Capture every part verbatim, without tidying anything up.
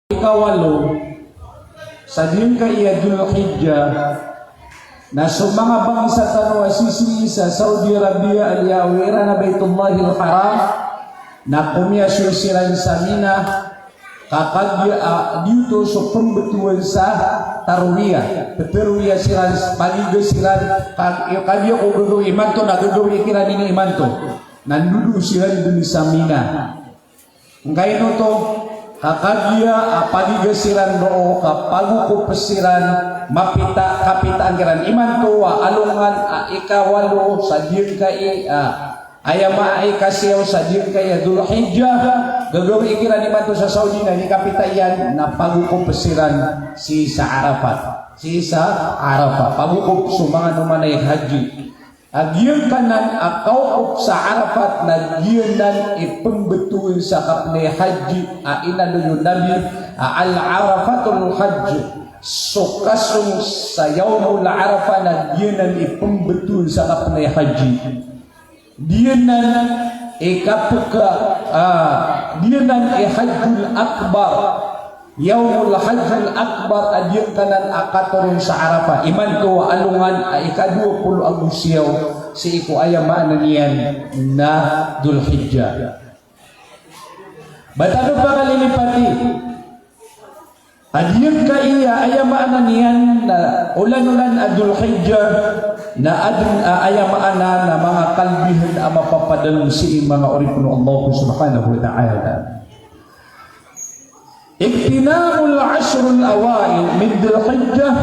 Ikawalo sa giyangkaya Dhul Hijjah, na so manga bangsa tano a sisii sa Saudi Arabia, a liyawawi iran a Baitullahil Haram, na komiyasoy siran sa Mina, ka kagiya, ah, giyoto so pembetowan sa tarwiyah. Petarwiyah siran, paliga siran, ka-, kagiya ko gagawii imanto, na gagawii kiran ini imanto. Na ndodo siran den sa Mina. Angkaino oto, ka kagiya a paliga siran roo, ka pagokop siran, mapita, kapitaan kiran imanto a alongan a ikawalo sa giyangkai, ah, aya ma-, a ikasiyaw sa giyangkaya Dhul Hijjah, gagawii kiran imanto sa Saudi na di kapita iyan, na pagokop siran sii sa Arafat. Sii sa Arafat. Pagokop so manga nomanay haji. A giyangkanan a kaokop sa Arafat na giyanan i pembetowan sa kapnay haji a inaloy o Nabi a al-Arafatul Hajj. So kasong sa Yawmul Arafah na giyanan i pembetowan sa kapnay haji. Giyanan i kapeka, ah, giyanan i Hajjul Akbar. Yawmul Hajjil Akbar a giyangkanan a katoron sa Arafah. Imanto a alongan a ikadowa polo ago siyaw sii ko aya maana niyan na Dhul Hijjah. Ba tano pakalilipati a giyangkaya aya maana niyan na olan-olan a Dhul Hijjah, na aden a aya maana na manga kalbihan a mapapadalem sii manga oripen o Allah Subhanahu wa Ta'ala. Igtinamul ashrul awail min Dhil Hijjah,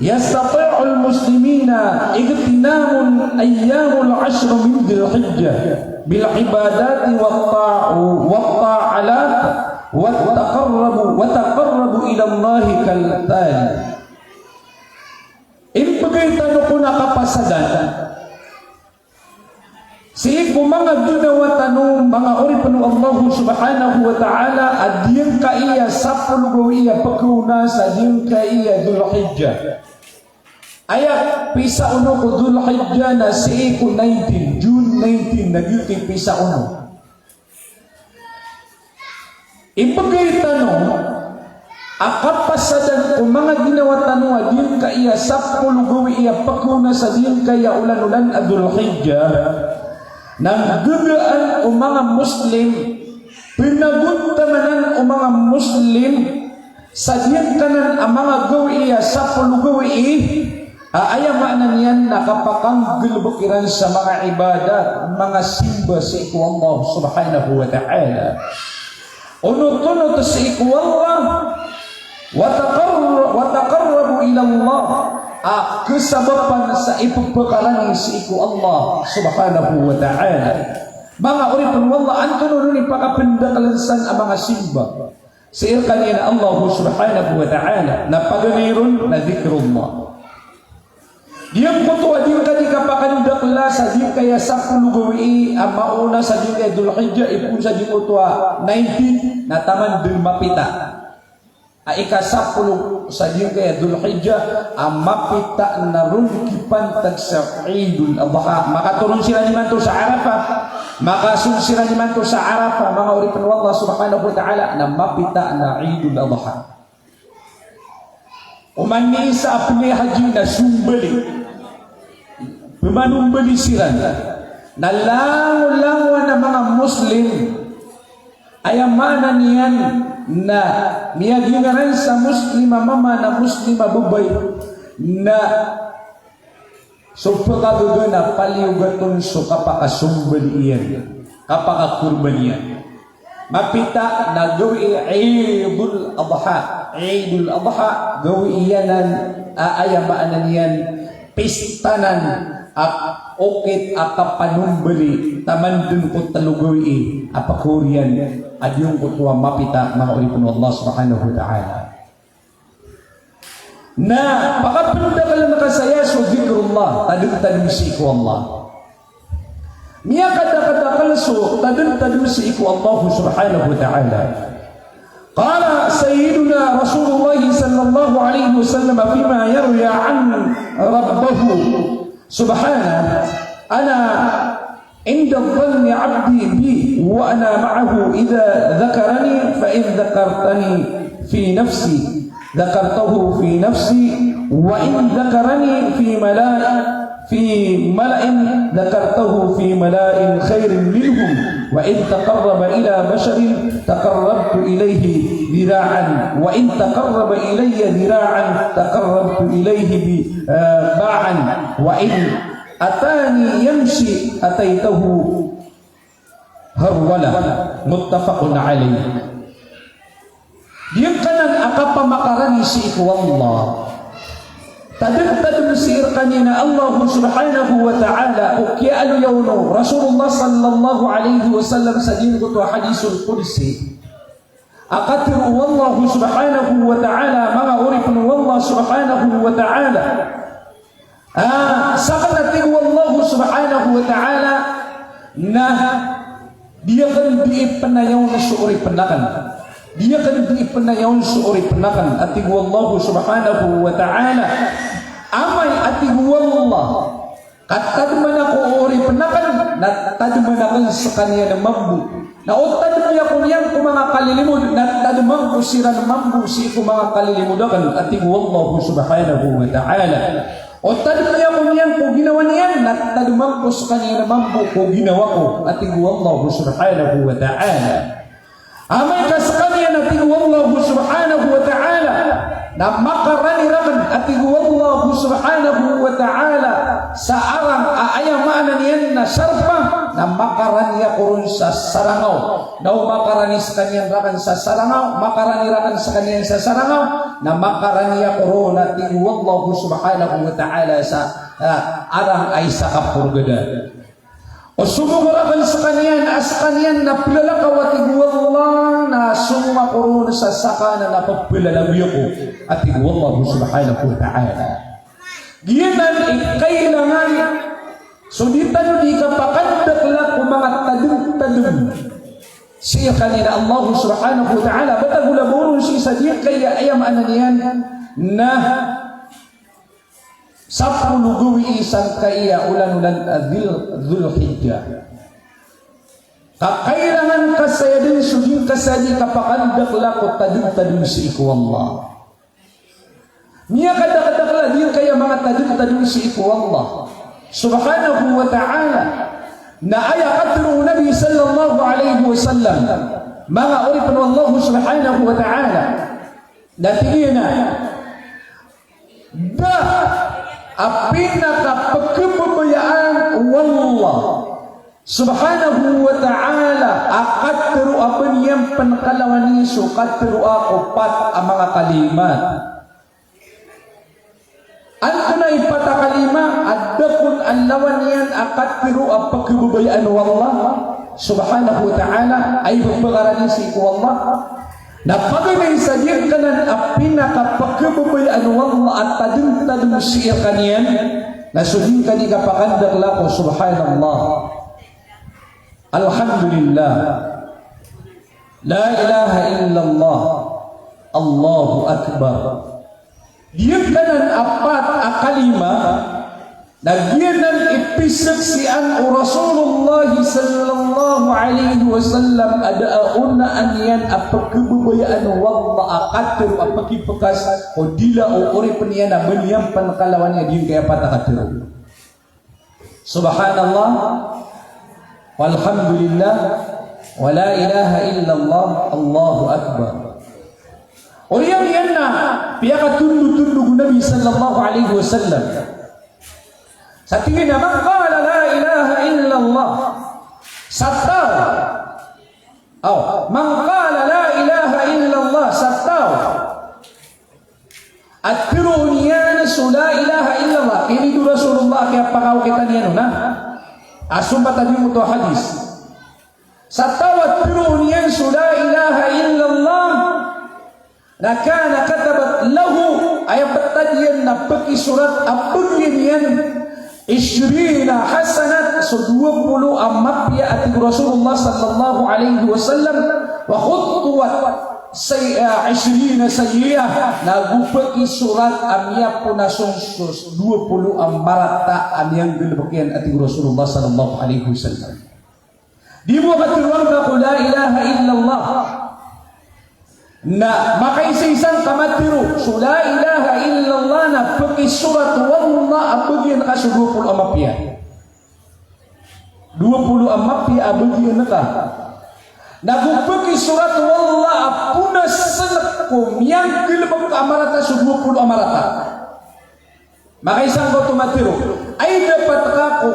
yastati'ul muslimina igtinamu ayyamul ashr min Dhil Hijjah bil ibadati wat ta'a-, wat ta'alat, wat taqarrabu, wat taqarrabu ila Allahi kal tali. Imbegay tano kon a kapasadan sii ko manga ginawa tano, manga oripen o Allah Subhanahu wa Ta'ala, a giyangkaya sapolo gawii a pekaona sa giyangkaya Dhul Hijjah. Aya pisaono ko Dhul Hijjah na sii ko nineteen, June nineteen, na giyoto i pisaono. Ibegay tano a kapasadan ko manga ginawa tano a giyangkaya sapolo gawii a pekaona sa giyangkaya olan-olan a Dhul Hijjah, na gegaan o manga Muslim, penagontamanan o manga Muslim sa giyangkanan a manga gawii a sapolo gawii a aya maana niyan na kapakanggalebek iran sa manga ibadat, manga simba sii ko Allah Subhanahu wa Ta'ala. Onot-onot sii ko Allah, wa taqarr-, wa taqarrabu ila Allah, a kesabapan sa ipepekarani sii ko Allah Subhanahu wa Ta'ala. Manga oripen o Allah, antonaa i pakapendakelen san a manga simba sii rekaniyan a Allah Subhanahu wa Ta'ala? Na paganay ron na dhikrullah. Giyangkoto a giyangkaya kapakandakela sa giyangkaya sapolo gawii a maona sa giyangkaya Dhul Hijjah, ipoon sa giyangkoto a nineteen, na taman den mapita. A ikasapolo sa giyangkaya Dhul Hijjah a mapita na ron kipantag sa Eidul Adha. Makatoron siran imanto sa Arafah. Makasong siran imanto sa Arafah, manga oripen o Allah Subhanahu wa Ta'ala, na mapita na Eidul Adha. Oman i isa a pemihaji na sombali. Pemanombali siran. Na langolangon a manga Muslim. Aya maana niyan na miyagingaran sa Muslim a mama na Muslim a babay na so pekagaga na paliyogat on so kapakasombali iyan, kapakakorban iyan. Mapita na gawii Eidul Adha. Eidul Adha, gawii iyan anan, a, aya maana niyan, pista anan a okit a kapanombali taman den ko telo gawii a pekaoriyan a giyangkoto a mapita, manga oripen o Allah Subhanahu wa Ta'ala. Na pakapendakelen ka saya so dhikrullah, tademtadem sii ko Allah. Miyakadakadakel so tademtadem sii ko Allah Subhanahu wa Ta'ala. Qala Sayyiduna Rasulullah sallallahu alaihi wasallam fima yarwi an Rabbahu subhanahu, ana inda dhanni abdi bi wa ana ma'ahu idha dhakarani fa in dhakartani في نفسي ذكرته في نفسي، وإن ذكرني في ملأ، في ملأ ذكرته في ملأ خير منهم، وإن تقرب إلى بشر تقربت إليه ذراعا، وإن تقرب إلي ذراعا تقربت إليه ب-، آه، باعا، وإن أتاني يمشي أتيته هرولة. متفق عليه. Giyangkanan a kapamakarani sii ko Allah, tadmtadm sii rkaniyan a Allah subhanahu wa ta'ala, o kiyaaloya on o Rasulullah sallallahu alaihi wasallam sa giyangkoto a hadithul qudsi. A katharo o Allah subhanahu wa ta'ala, manga oripn o Allah subhanahu wa ta'ala. Ah, sakn a tig o Allah subhanahu wa ta'ala na di akn dii pnayawn so oripn akn. Di akn dii pnayawn so oripn akn, a tig o Allah subhanahu wa ta'ala. Amay a tig o Allah ka tadman ako o oripn akn, na tadman akn skaniyan mambo. Na o tadmi ako niyan ko manga kalilimod, na tadman ko siran mambo sii ko manga kalilimod akn, a tig o Allah subhanahu wa ta'ala. O tadmi ako niyan ko ginawa niyan, na tadman ko skaniyan mambo ko ginawa ko, a tig o Allah subhanahu wa ta'ala. Amay ka skaniyan, a tig o Allah subhanahu wa ta'ala, na makarani rakn, a tig o Allah subhanahu wa ta'ala, sa arang a aya maana niyan na sarpa, na makarani ako ron sa sarangaw. Na o makarani skaniyan rakn sa sarangaw, makarani rakn skaniyan sa sarangaw, na makarani ako ron, a tig o Allah subhanahu wa ta'ala, sa, ah, arang a isa ka porgada. O somong rakn skaniyan, a skaniyan na plalakaw, a tig o Allah, na somong ako ron sa saka na plalalagoy ako, a tig o Allah subhanahu wa ta'ala. Giyanan i kailangan so di tano dii kapakandakla ko manga tadmtadm sii rkaniyan a Allah subhanahu wa ta'ala. Ba tago labaw on sii sa giyangkaya, aya maana niyan na sapolo gawii sangkaya olan-olan a Dhul, Dhul Hijjah. Ka kailangan ka saya dn so di ngka saya dii kapakandakla ko tadmtadm sii ko Allah. Miyakadakdakl a giyangkaya manga tadmtadm sii ko Allah subhanahu wa ta'ala. Na aya katharo o Nabi sallallahu alaihi wasallam, manga oripn o Allah subhanahu wa ta'ala, na tig iyan a da a pinakapkhababayaan o Allah subhanahu wa ta'ala a katharo a ba niyan pn kalawani so katharo a ko pat a manga kalimat. Antonaa i pat a kalimat a da kon a lawan iyan a katharo a pkhababayaan o Allah subhanahu wa ta'ala, a ipphakaranin sii ko Allah? Na paganay sa giyangkanan a pinakapkhababayaan o Allah a tadmtadm sii rkaniyan na so di ngka dii kapakandakla ko subhanallah, alhamdulillah, la ilaha illallah, Allahu akbar. Giyangkanan a pat a kalima na giyanan i pizaksian o Rasulullah sallallahu alaihi wasallam a da a onaan iyan a pkhababayaan o Allah a katharo a pkipkas ko dila o oripn iyan a ba niyan pn kalawani a giyangkaya pat a katharo. Subhanallah, walhamdulillah, wa la ilaha illallah, Allahu akbar. Oriyan iyan na piyakatondotondog o Nabi sallallahu alaihi wasallam. Sa tig iyan a, man qala la ilaha illallah, sa taw, aw, man qala la ilaha illallah, sa taw a tharoon iyan so la ilaha illallah. Kinido Rasulullah, kiyapakaokitan iyan on a, a sompat a giyangkoto a hadis. Sa taw a tharoon iyan so la ilaha illallah, na kana katabat lahu, aya btad iyan na pkisorat a bgan iyan, ishrina hasanah, so dowa polo a mapiya, a tig o Rasulullah sallallahu alaihi wasallam, wa khuttiyat sayyi-, ah, ishrina sayyi'ah, na go pkisorat a miyapona son so dowa polo a marata a miyanggalbk iyan, a tig o Rasulullah sallallahu alaihi wasallam. Di bo katharo angka ko la ilaha illallah. Na makaisaisa ngka matero so la ilaha illallah na pekisorat o Allah a bagian ka so dowa polo a mapiya. Dowa polo a mapiya a bagian ka. Na go pekisorat o Allah a ponasen ko miyanggalebek a marata so dowa polo a marata. Makaisa ngka oto matero. Ay dapat ka ko,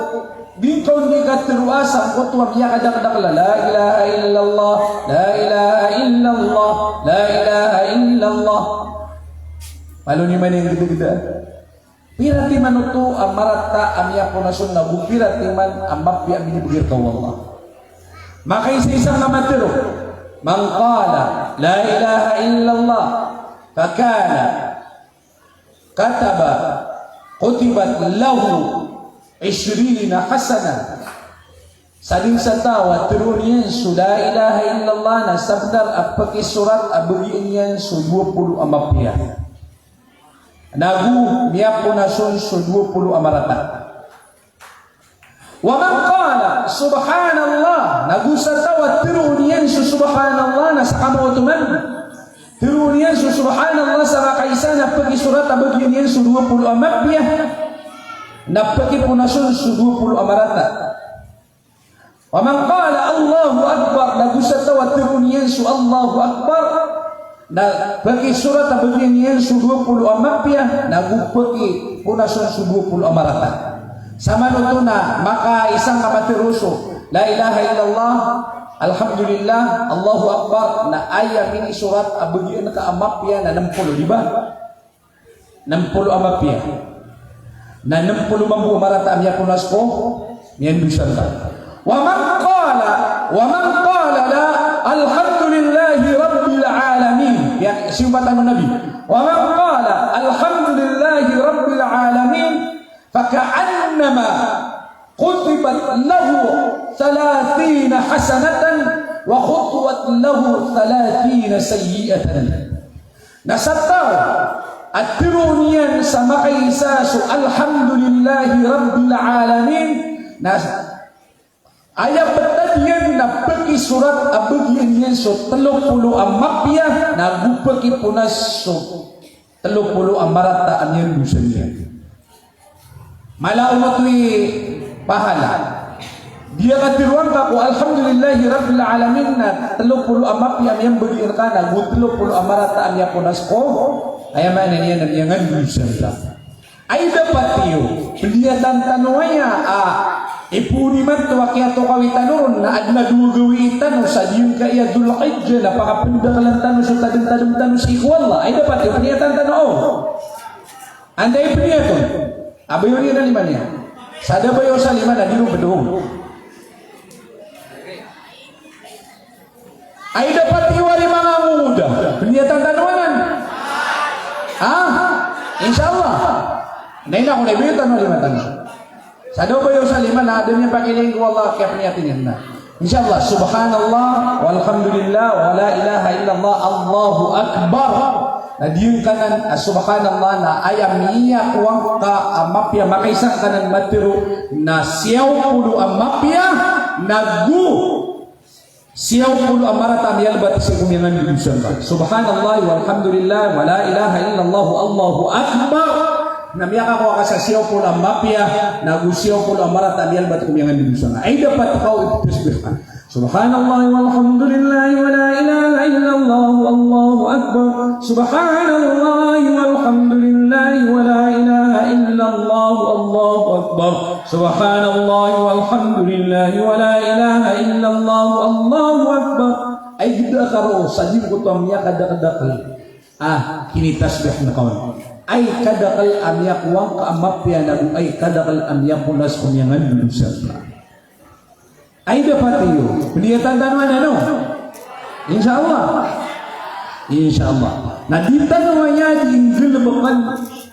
di ngka on di katero a sangkoto a miyakadakdakel a la ilaha illallah, la ilaha illallah, la ilaha illallah. Palo niyo man iyan gedageda. Pira timan oto a marata a miyaponas on na go pira timan a mapiya a minibegay rka o Allah. Makaisaisa ngka matero. Man qala la ilaha illallah fakana kataba, kutibat lahu ishrina hasanah. Sadn sa taw a teroon iyan so la ilaha illallah na sabnar a pekisorat a bagian iyan so dowa polo a mapiya. Na go miyaponas on so dowa polo a marata. Wa man qala subhanallah, na go sa taw a teroon iyan so subhanallah na sakamaoto man. Teroon iyan so subhanallah sa makaisa na pekisorat a bagian iyan so dowa polo a mapiya. Na pekiponas on so dowa polo a marata. Wa man qala Allahu Akbar, na go sa taw a teroon iyan so Allahu Akbar, na pekisorat a bagian iyan so dowa polo a mapiya, na go pekiponas on so dowa polo a marata. Samanoto na makaisa ngka matero so la ilaha illallah, alhamdulillah, Allahu Akbar, na aya minisorat a bagian ka a mapiya na nem polo, di ba? Nem polo a mapiya. Na nem polo mambo a marata a miyaponas ko miyandosa ngka. Wa man qala, wa man qala la, alhamdulillahi rabbil alamin. Ya, siyombatan o Nabi. Wa man qala alhamdulillahi rabbil alamin, faka'annama kutibat lahu thalathina hasanatan wa khuttiyat lahu thalathina sayyi'atan. Na sa taw a teroon iyan sa makaisa so alhamdulillahi rabbil alamin, na aya petad iyan na pekisorat a bagian iyan so telo polo a mapiya, na go pekiponas so telo polo a marata a miyandosa niyan. Mala on oto i pahala. Di a kateroan ka ko alhamdulillahi rabbil alamin na telo polo a mapiya a miyambegi rka na go telo polo a marata a miyaponas ko, aya maana niyan na miyangandosa rka. Ay dapat iyo, peliyatan tano aya a ipoon imanto a kiyatokawi tano ron na aden a dowa gawii tano sa giyangkaya Dhul Hijjah na pakapendakelen tano so tademtadem tano sii ko Allah. Ay dapat iyo, peliyatan tano, o. Anda i peniyat on? Abayo niyo na lima niyan. Sa da bayo sa lima na di ron bedoon. Ay dapat iyo ari manga ngoda. Peniyatan tano anan. Ha? Insha Allah. Na ina ko na ibayo tano lima tano. Sa da bayo sa lima na da niyan pakiilay ko Allah kiyapeniyat iyan na. Insha Allah, subhanallah, walhamdulillah, wala ilaha illallah, Allahu Akbar. Na giyangkanan a subhanallah na aya miyakowa ngka a mapiya, makaisa ngka nan matero na siyaw polo a mapiya, na go siyaw polo a marata a miyalbat sii ko miyangandosa ngka. Subhanallah, walhamdulillah, wala ilaha illallah, Allahu Akbar. Na miyakakowa ka sa siyaw polo a mapiya, na go siyaw polo a marata a miyalbat ko miyangandosa ngka. Ay dapat ka o iptasbih ka. Subhanallah walhamdulillah wala ilaha illallah wallahu akbar. Subhanallah walhamdulillah wala ilaha illallah wallahu akbar. Subhanallah walhamdulillah wala ilaha illallah wallahu akbar. Ay geda ka roo sa giyangkoto a miyakadakel. Ah, kinitasbih ngka on. Ay kadakel a miyakowa ngka a mapiya na go ay kadakel a miyaponas ko miyangandosa ngka. Ay dapat iyo, peniyatan tano anan, no? Insha Allah. Insha Allah. Na di tano aya di nggalebeken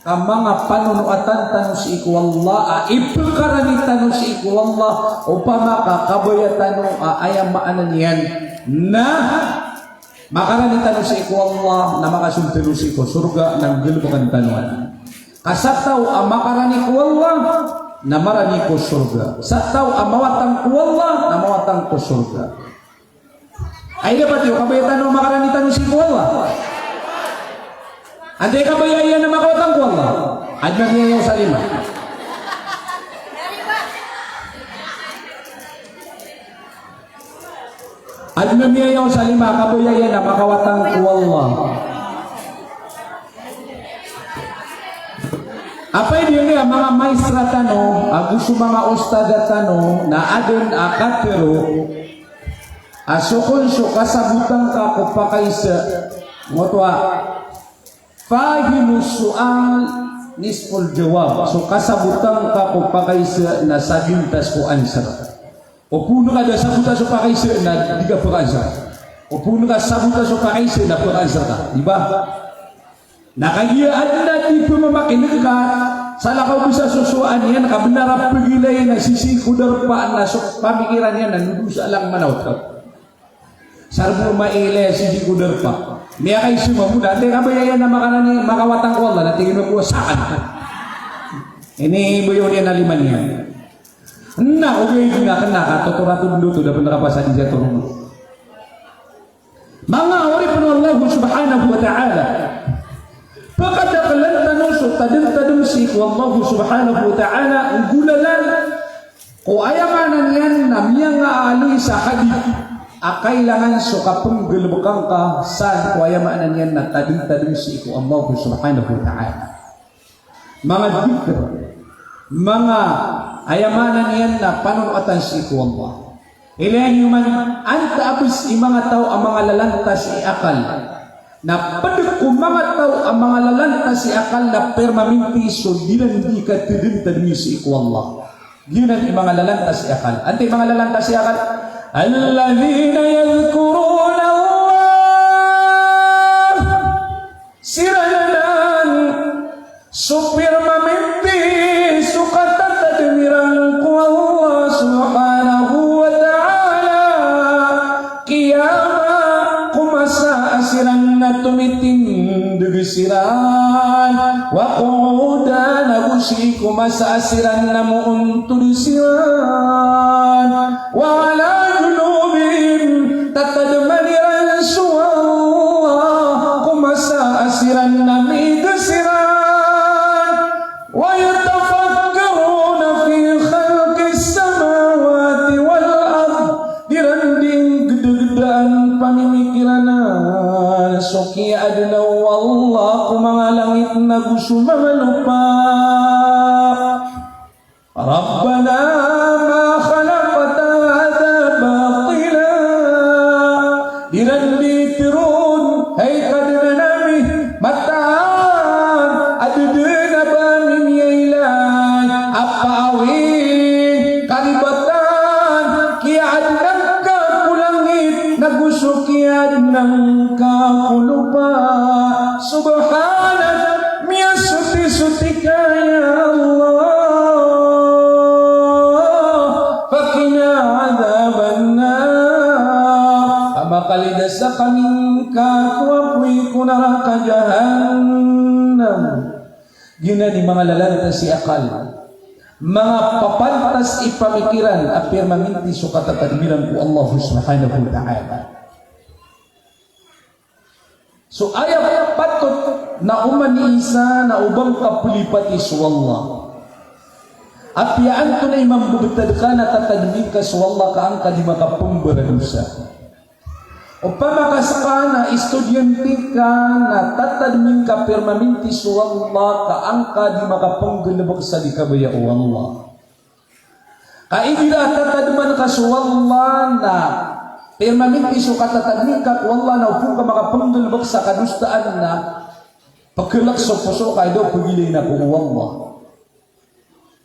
a manga panonoatan tano sii ko Allah, a ipekarani tano sii ko Allah, opama ka kabaya tano a aya maana niyan na makarani tano sii ko Allah, na makasold tano sii ko sorga, na nggalebeken tano anan. Ka sa taw a makarani ko Allah, na marani ko sorga. Sa taw a mawatang ko Allah, na mawatang ko sorga. Ay, dapat iyo kabaya tano a makarani tano sii ko Allah. Antaa i kabaya iyan a makawatan ko Allah? Adn a miyayaw sa lima. Adn a miyayaw sa lima a kabaya iyan a makawatan ko Allah. Apiya di niyan manga maestra tano, ago so manga ustadha tano, na adn a katharo a so kon so kasabotan ka ko pakaiza, ngoto a, fahimus su'al nisful jawab. So kasabotan ka ko pakaiza na sabintas ko answer. O poon ka da sabota so pakaiza na di ka paka-answer. O poon ka sabota so pakaiza na paka-answer ka. Di ba? Na kagiya adn a di pmamakin'g ka, salakaw bo sa sosowaan iyan, ka bnar a pagilay na sisii ko darpa na so pamikiran iyan na nodosa lang manawat ka. Sarbo mailay sisii ko darpa. Miyakaiza mambo na, antaa i kabaya iyan a makarani, makawatan ko Allah, na tig iyan mambo a sakan. Inibaya iyan a lima niyan. Na ogaid na kna ka totoratod oto da pn ka pasad iyan sa toron. Manga oripn o Allah subhanahu wa ta'ala, pakadaklan tano so tadmtadm sii ko Allah subhanahu wa ta'ala, nggolalan ko aya maana niyan na miyangaaloy sa hadith a kailangan so kapnggalbkan ka san ko aya maana niyan na tadmtadm sii ko Allah subhanahu wa ta'ala. Manga dhikr, manga aya maana niyan na panonoatan sii ko Allah. Ilaya niyo man, antaa bs i manga taw a manga lalantas i akal. Na pd ko manga taw a manga lalantas i akal na pirmaminti so di ran di katadmtadmi sii ko Allah. Giyanan i manga lalantas i akal. Antaa i manga lalantas i akal? Alladhina yadhkuruna Allah. Siran anan so pirmaminti so katatadmi ran ko Allah subhanahu wa ta'ala. Qiyama, ko masa a siran na tomitindg siran. Wa qu'udan, ago sii ko masa a siran na moontod siran. Wa ala junubihim, tatadman iran so Allah ko masa a siran na miig siran. Wa yatafakkaruna fi khalqis samawati wal ard. Di ran di nggdagdaan pamimikiran so kiyaadna o Allah ko manga langit ago so manga lopa. Rabbana ma khalaqta hadha batila. Di ran di tharoon, hay Kadnan ami, mataan a da dn a ba ami miyailay a paawing, karibatan, kiyaadna ngka ko langit ago so kiyaadna ngka ko lopa. Subhanak, miyasotisoti ka ya Allah. Faqina adhaban nar. Ka makalidasa kami ngka ko apoy ko naraka Jahannam. Giyanan i manga lalantas i akal. Manga papantas i pamikiran a pirmaminti so katatadmi ran ko Allah subhanahu wa ta'ala. So aya patot na oman i isa na o ba ngka plipati so Allah. Apiya antonaa i mambebetad ka na tatadmi ngka so Allah ka an ka di makapembaradosa. Opama ka ska na istudiyante ka na tatadmi ngka pirmaminti so Allah ka an ka di makapenggalebek sa di kabaya o Allah. Ka igira a tatadman ka so Allah na pirmaminti so katatadmi ngka ko Allah na opama ka makapenggalebek sa kadosaan na pekelek so poso ka, ida o pegilay na ko Allah.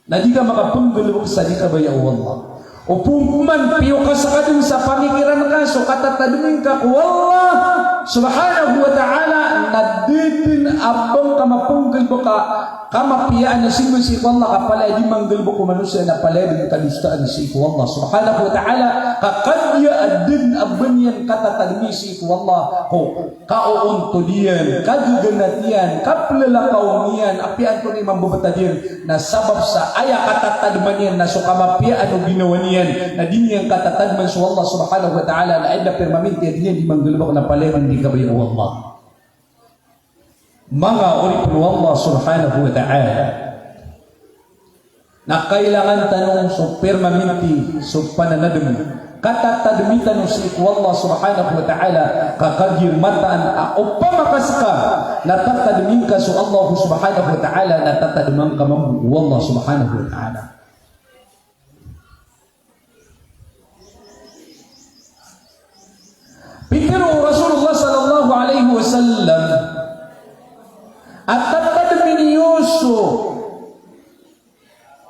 Na di ka makapenggalebek sa di kabaya o Allah. Opama man piyo ka sa kadn sa pamikiran ka so katatadmi ngka ko Allah subhanahu wa ta'ala, na di dn a ba ngka mapenggalebek ka Kamapiyaan a simba sii ko Allah, ka palaya di manggalebek o manosiya na palaya den kadosaan sii ko Allah subhanahu wa ta'ala, ka kagiya aden a ba niyan katatadmi sii ko Allah ko kaoontod iyan, kagegenat iyan, kaplalakaw niyan, apiya antonaa i mambebetad iyan, na sabap sa aya katatadman iyan na so kamapiyaan o ginawa niyan, na di niyan katatadman so Allah subhanahu wa ta'ala, na aya den a pirmaminti a di niyan di manggalebek na palaya den di kabaya o Allah. Manga oripen o Allah subhanahu wa ta'ala. Na kailangan tano so pirmaminti, so pananadem. Katatadmi tano sii ko Allah subhanahu wa ta'ala, ka kagiya mataan a opama ka seka na tatadmi ngka so Allah subhanahu wa ta'ala, na tatadman ka mambo o Allah subhanahu wa ta'ala. Pitero o Rasulullah sallallahu alaihi wasallam a tatadmi niyo so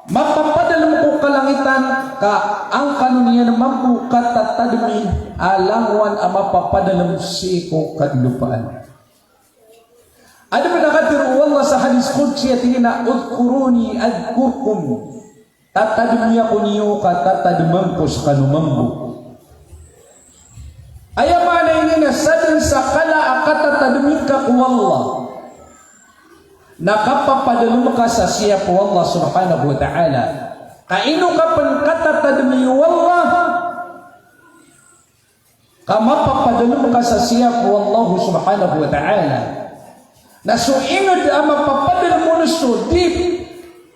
mapapadalem ko kalangitan, ka angkanon iyan mambo katatadmi a langowan a mapapadalem sii ko kadilopaan. Aden a katharo o Allah sa hadis qudsi a tig iyan a, "Udhkuruni adhkurkum." Tatadmi ako niyo ka tatadman ko sekano mambo. Aya maana ini na sadn sa kala a katatadmi ka ko Allah na kapapadalem ka sa siyap o Allah subhanahu wa ta'ala. Ka ino ka pen katatadmi o Allah ka mapapadalem ka sa siyap o Allah subhanahu wa ta'ala. Na so inged a mapapadalem on so di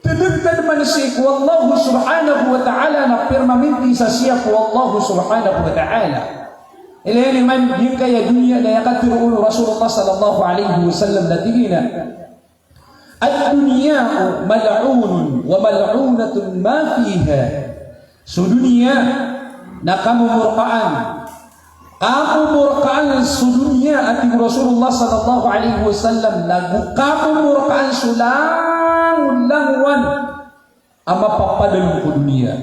tademtadman sii ko Allah subhanahu wa ta'ala na pirmaminti sa siyap o Allah subhanahu wa ta'ala. Ilay niyo man giyangkaya doniya na aya katharo o Rasulullah sallallahu alaihi wasallam na tig iyan a, "Ad-dunya mal'unun wa mal'unatun ma fiha." So doniya na kamomorkaan. Kamomorkaan so doniya, a tig o Rasulullah sallallahu alaihi wasallam, na go kamomorkaan so langolangowan a mapapadalem ko doniya.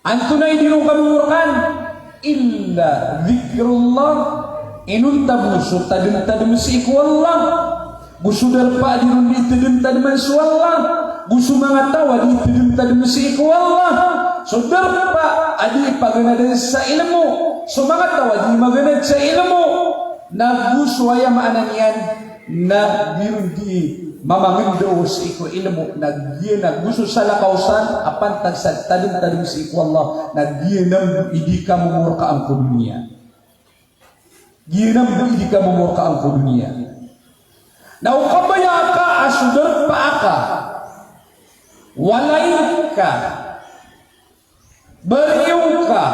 Antonaa i di ron kamomorkaan? Illa dhikrullah. Inonta bo so tademtadem sii ko Allah. Go so darpa a di ron di tademtadman so Allah. Go so manga taw a di tademtadem sii ko Allah. So darpa a di paganadan sa ilmo. So manga taw a di maganad sa ilmo. Na go so aya maana niyan na di ron di mamangndao sii ko ilmo, na giya na go so salakaw san a pantag sa tademtadem sii ko Allah, na giyanan i di kamomorkaan ko doniya. Giyanan i di kamomorkaan ko doniya. Na o kabaya ka a so darpa aka, walay ka, bariyo ka,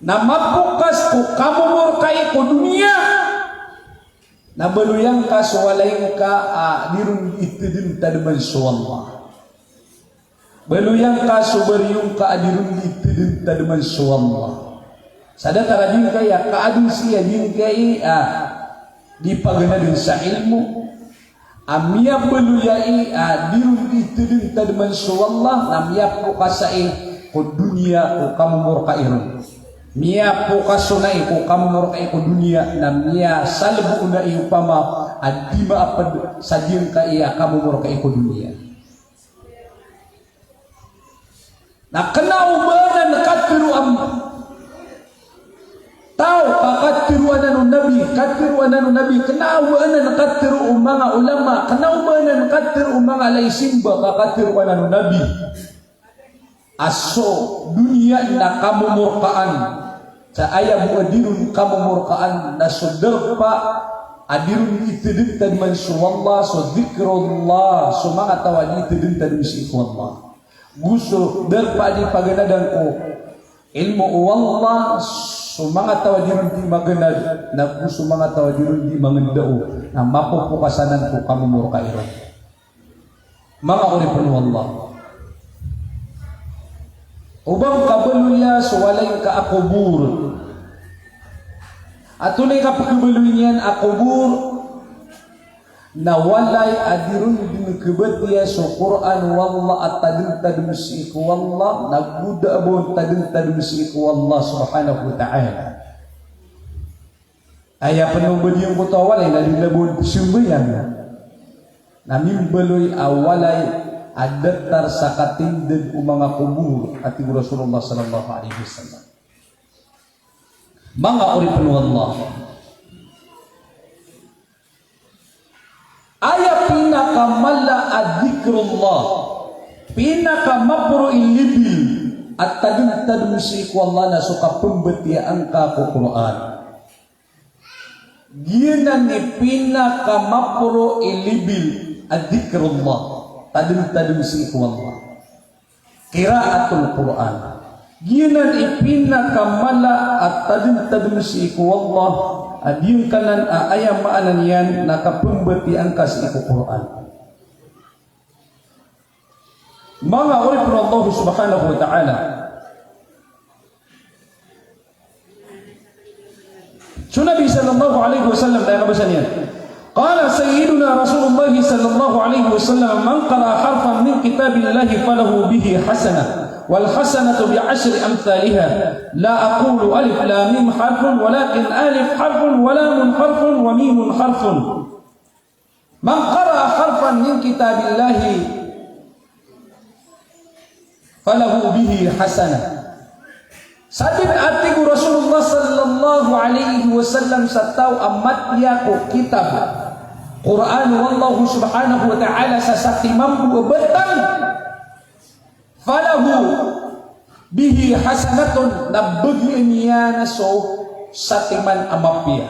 na mapokas ko kamomorkai ko doniya, na baloy angka so walay ngka a di ron di tademtadman so Allah. Baloy angka so bariyo ngka a di ron di tademtadman so Allah. Sa datar a giyangkaya kaadn sii a giyangkai a di paganadan sa ilmo a miyabaloy ai a di ron di tademtadman so Allah, na miyapokasa i ko doniya ko kamomorkai ron. Miyapokasa i ko kamomorkai ko doniya, na miyasalbo i opama a di maaped sa giyangkai a kamomorkai ko doniya. Na kena o ba anan katharo a taw ka katharo anan o Nabi, katharo anan o Nabi, kena o ba anan katharo o manga ulama, kena o ba anan katharo o manga alay simba ka katharo anan o Nabi a so doniya na kamomorkaan. Sa aya bo a di ron kamomorkaan na so darpa a di ron di tademtadman so Allah, so dhikrullah, so manga taw a di tademtadem sii ko Allah. Go so darpa a di paganadan ko ilmo o Allah, so manga taw a di ron di maganad, na go so manga taw a di ron di mangndao, na mapopokas anan ko kamomorkai ron. Manga oripen o Allah. O ba ngka baloya so walay ngka a kobor. Antonaa i kapekhabaloy niyan a kobor? Na walay a di ron di khabatiya so Qur'an o Allah a tademtadem sii ko Allah, na go da a ba on tademtadem sii ko Allah subhanahu wa ta'ala. Aya pen o ba giyangkoto a walay na di da a ba on pesambayang. na mimbaloy a walay a datar sa katindg o manga kobor, a tig o Rasulullah sallallahu alaihi wasallam. Manga oripn o Allah, aya pinakamala a dhikrullah, pinakamaporo i libil a tadmtadm sii ko Allah na so kapmbatiyaa ngka ko Qur'an. Giyanan i pinakamaporo i libil a dhikrullah, tadmtadm sii ko Allah. Qiraatul Qur'an. Giyanan i pinakamala a tadmtadm sii ko Allah, a giyangkanan a aya maana niyan na kapmbatiyaa ngka sii ko Qur'an. Manga oripn o Allah subhanahu wa ta'ala. So Nabi sallallahu alaihi wasallam, aya kabasa niyan. Qala Sayyiduna Rasulullah sallallahu alaihi wasallam, "Man qara'a harfan min kitabillahi falahu bihi hasanah, wal hasanatu bi ashri amthaliha. La aqulu alif lam mim harfun, walakin alif harfun, wa lamun harfun, wa mimun harfun." Man qara'a harfan min kitabillahi falahu bihi hasanah. Sadn, a tig o Rasulullah sallallahu alaihi wasallam, sa taw a mapiya ko kitab, Qur'an o Allah subhanahu wa ta'ala, sa satiman bo a batang, falahu bihi hasanatun, na bagian iyan so satiman a mapiya.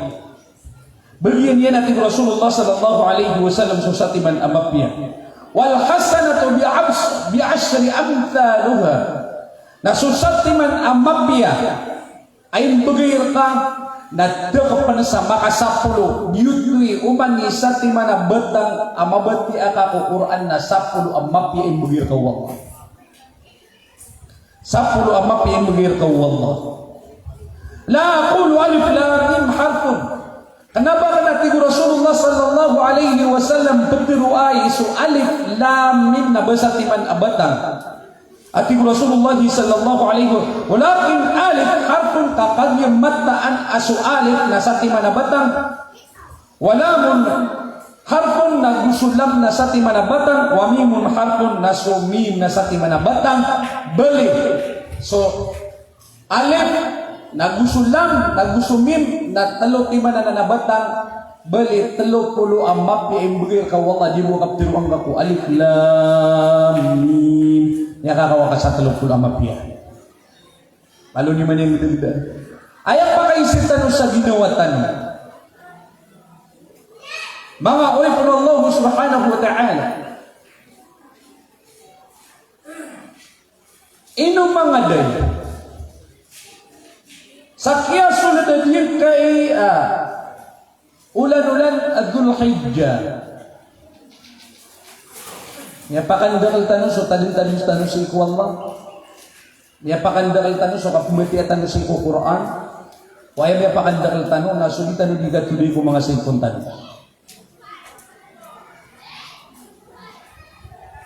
Bagian iyan, a tig o Rasulullah sallallahu alaihi wasallam, so satiman a mapiya. Wal hasanatu bi abs-, bi ashri amthaliha. Na so satiman a mapiya a imbgay rka na da ka pn sa makasapolo, giyoto i oman i satiman a batang a mabatiya ka ko Qur'an na sapolo a mapiya a imbgay rka o Allah. Sapolo a mapiya a imbgay rka o Allah. La aqulu alif lam mim harfun. Kna ba akn, a tig o Rasulullah sallallahu alaihi wasallam, ptharoay so alif lam mim na ba satiman a batang. A tig o Rasulullah sallallahu alaihi wa-, walakin alif harfun, ka kagiya mataan a so alif na satiman a batang. Wa lamun harfun, na go so lam na satiman a batang, wa mimun harfun, na so mim na satiman a batang. Bali so alif, na go so lam, na go so mim, na tlo timan anan a batang. Bali tlo polo a mapiya a imbgay rka o Allah, di bo kaptharoa angka ko alif lam mim. Miyakakowa ka sa tlo polo a mapiya. Malo niyo man iyan gdagda. Aya pakaiza tano sa ginawa tano, manga oripn o Allah subhanahu wa ta'ala. Ino manga day sa kiyasold a giyangkai a olan-olan a Dhul Hijjah, miyapakandakl tano so tadmtadm tano sii ko Allah? Miyapakandakl tano so kapmbatiya tano sii ko Qur'an? O aya miyapakandakl tano na so di tano di katodi ko manga cellphone tano?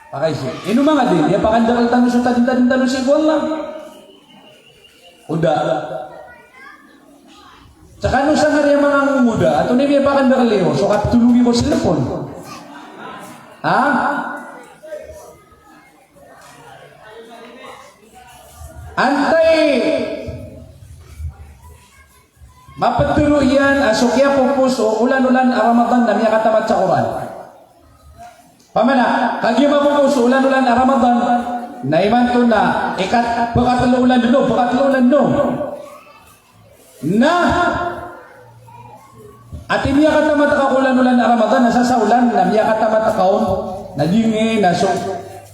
Pakaiza. Ino manga day miyapakandakl tano so tadmtadm tano sii ko Allah? O da. Sa kano sangkaya manga ngongoda, antonaa i miyapakandakl iyo? So kaptolog iyo ko cellphone? Ha? Antaa i maptharo iyan a so kiyapopos o olan-olan a Ramadan na miyakatamat sa Qur'an? Pamana, kagiya mapopos o olan-olan a Ramadan na imanto na ikat-, pkatlo olan dn, pkatlo olan dn. Na ati miyakatamat ka ko olan-olan a Ramadan, na sa sa olan na miyakatamat ka on, na di ngka na so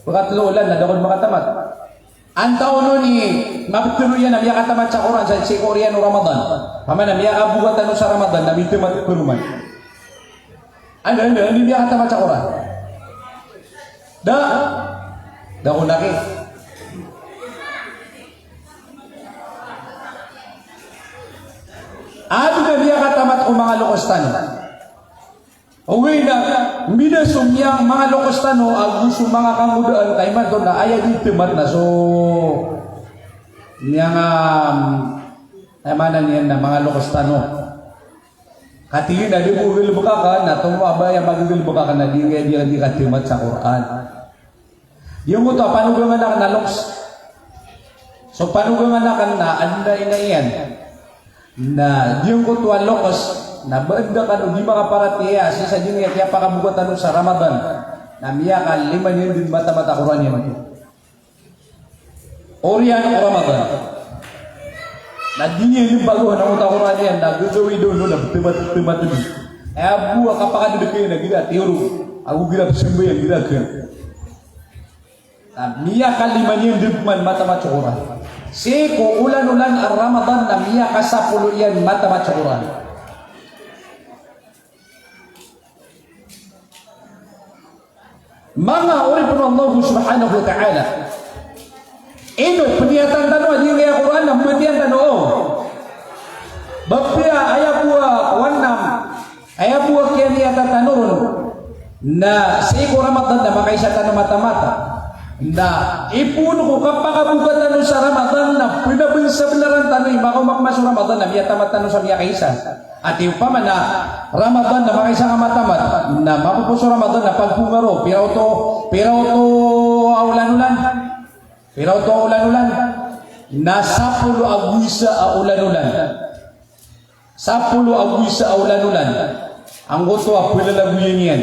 pkatlo olan na da ka on makatamat. Antaa on i maptharo iyan a miyakatamat sa Qur'an sa sii ko oriyan o Ramadan? Pamana miyakaboga tano sa Ramadan na mitamat paroman. Anda, anda, anda miyakatamat sa Qur'an? Da. Da ko naki. Anda miyakatamat ko manga lokes tano? Ogaid na mbida so miyang manga lokes tano ago so manga kangodaan, ka imanto na aya di tamat na so miyang, um, aya maana niyan na manga lokes tano. Katii na di ko galbk akn, na tomo a ba aya magagalbk akn na di nga di, di ka tamat sa Qur'an. Giyangkoto a panogangan akn na loks. So panogangan akn na adn a ina iyan. Na giyangkoto a loks, na ba adn a kano di makaparatiyaya, sii sa di nga kiyapakaboka tano sa Ramadan. Na miyakalima niyan dn matamat a Qur'an iyan. Oriyan o Ramadan. Na di niyan di bago na matamat a Qur'an iyan, na gagawii dn on, na btmat, btmat dn. Aya bo a kapakadadk iyan, na gira tiyorog. Ago gira pzambayang, gira kn. Na miyakalima niyan dn man matamat so Qur'an. Sii ko olan-olan a Ramadan na miyakasapolo iyan matamat so Qur'an. Manga oripn o Allah subhanahu wa ta'ala. Ino pniyatan tano a giyangkaya Qur'an na mbatiyan tano on? Ba apiya aya bo a kowan na, aya bo a kiyaniyata tano ron na sii ko Ramadan na makaisa tano matamat. Na ipoon ko kapakaboka tano sa Ramadan na pnabnsabnaran tano i makaoma pman so Ramadan na miyatamat tano sa miyakaisa. Ati opama na Ramadan na makaisa ka matamat, na mapopoon so Ramadan na pagpowang aro, pira oto, pira oto a olan-olan? Pira oto a olan-olan? Na sapolo ago isa a olan-olan. Sapolo ago isa a olan-olan. Angkoto a plalagoyan iyan.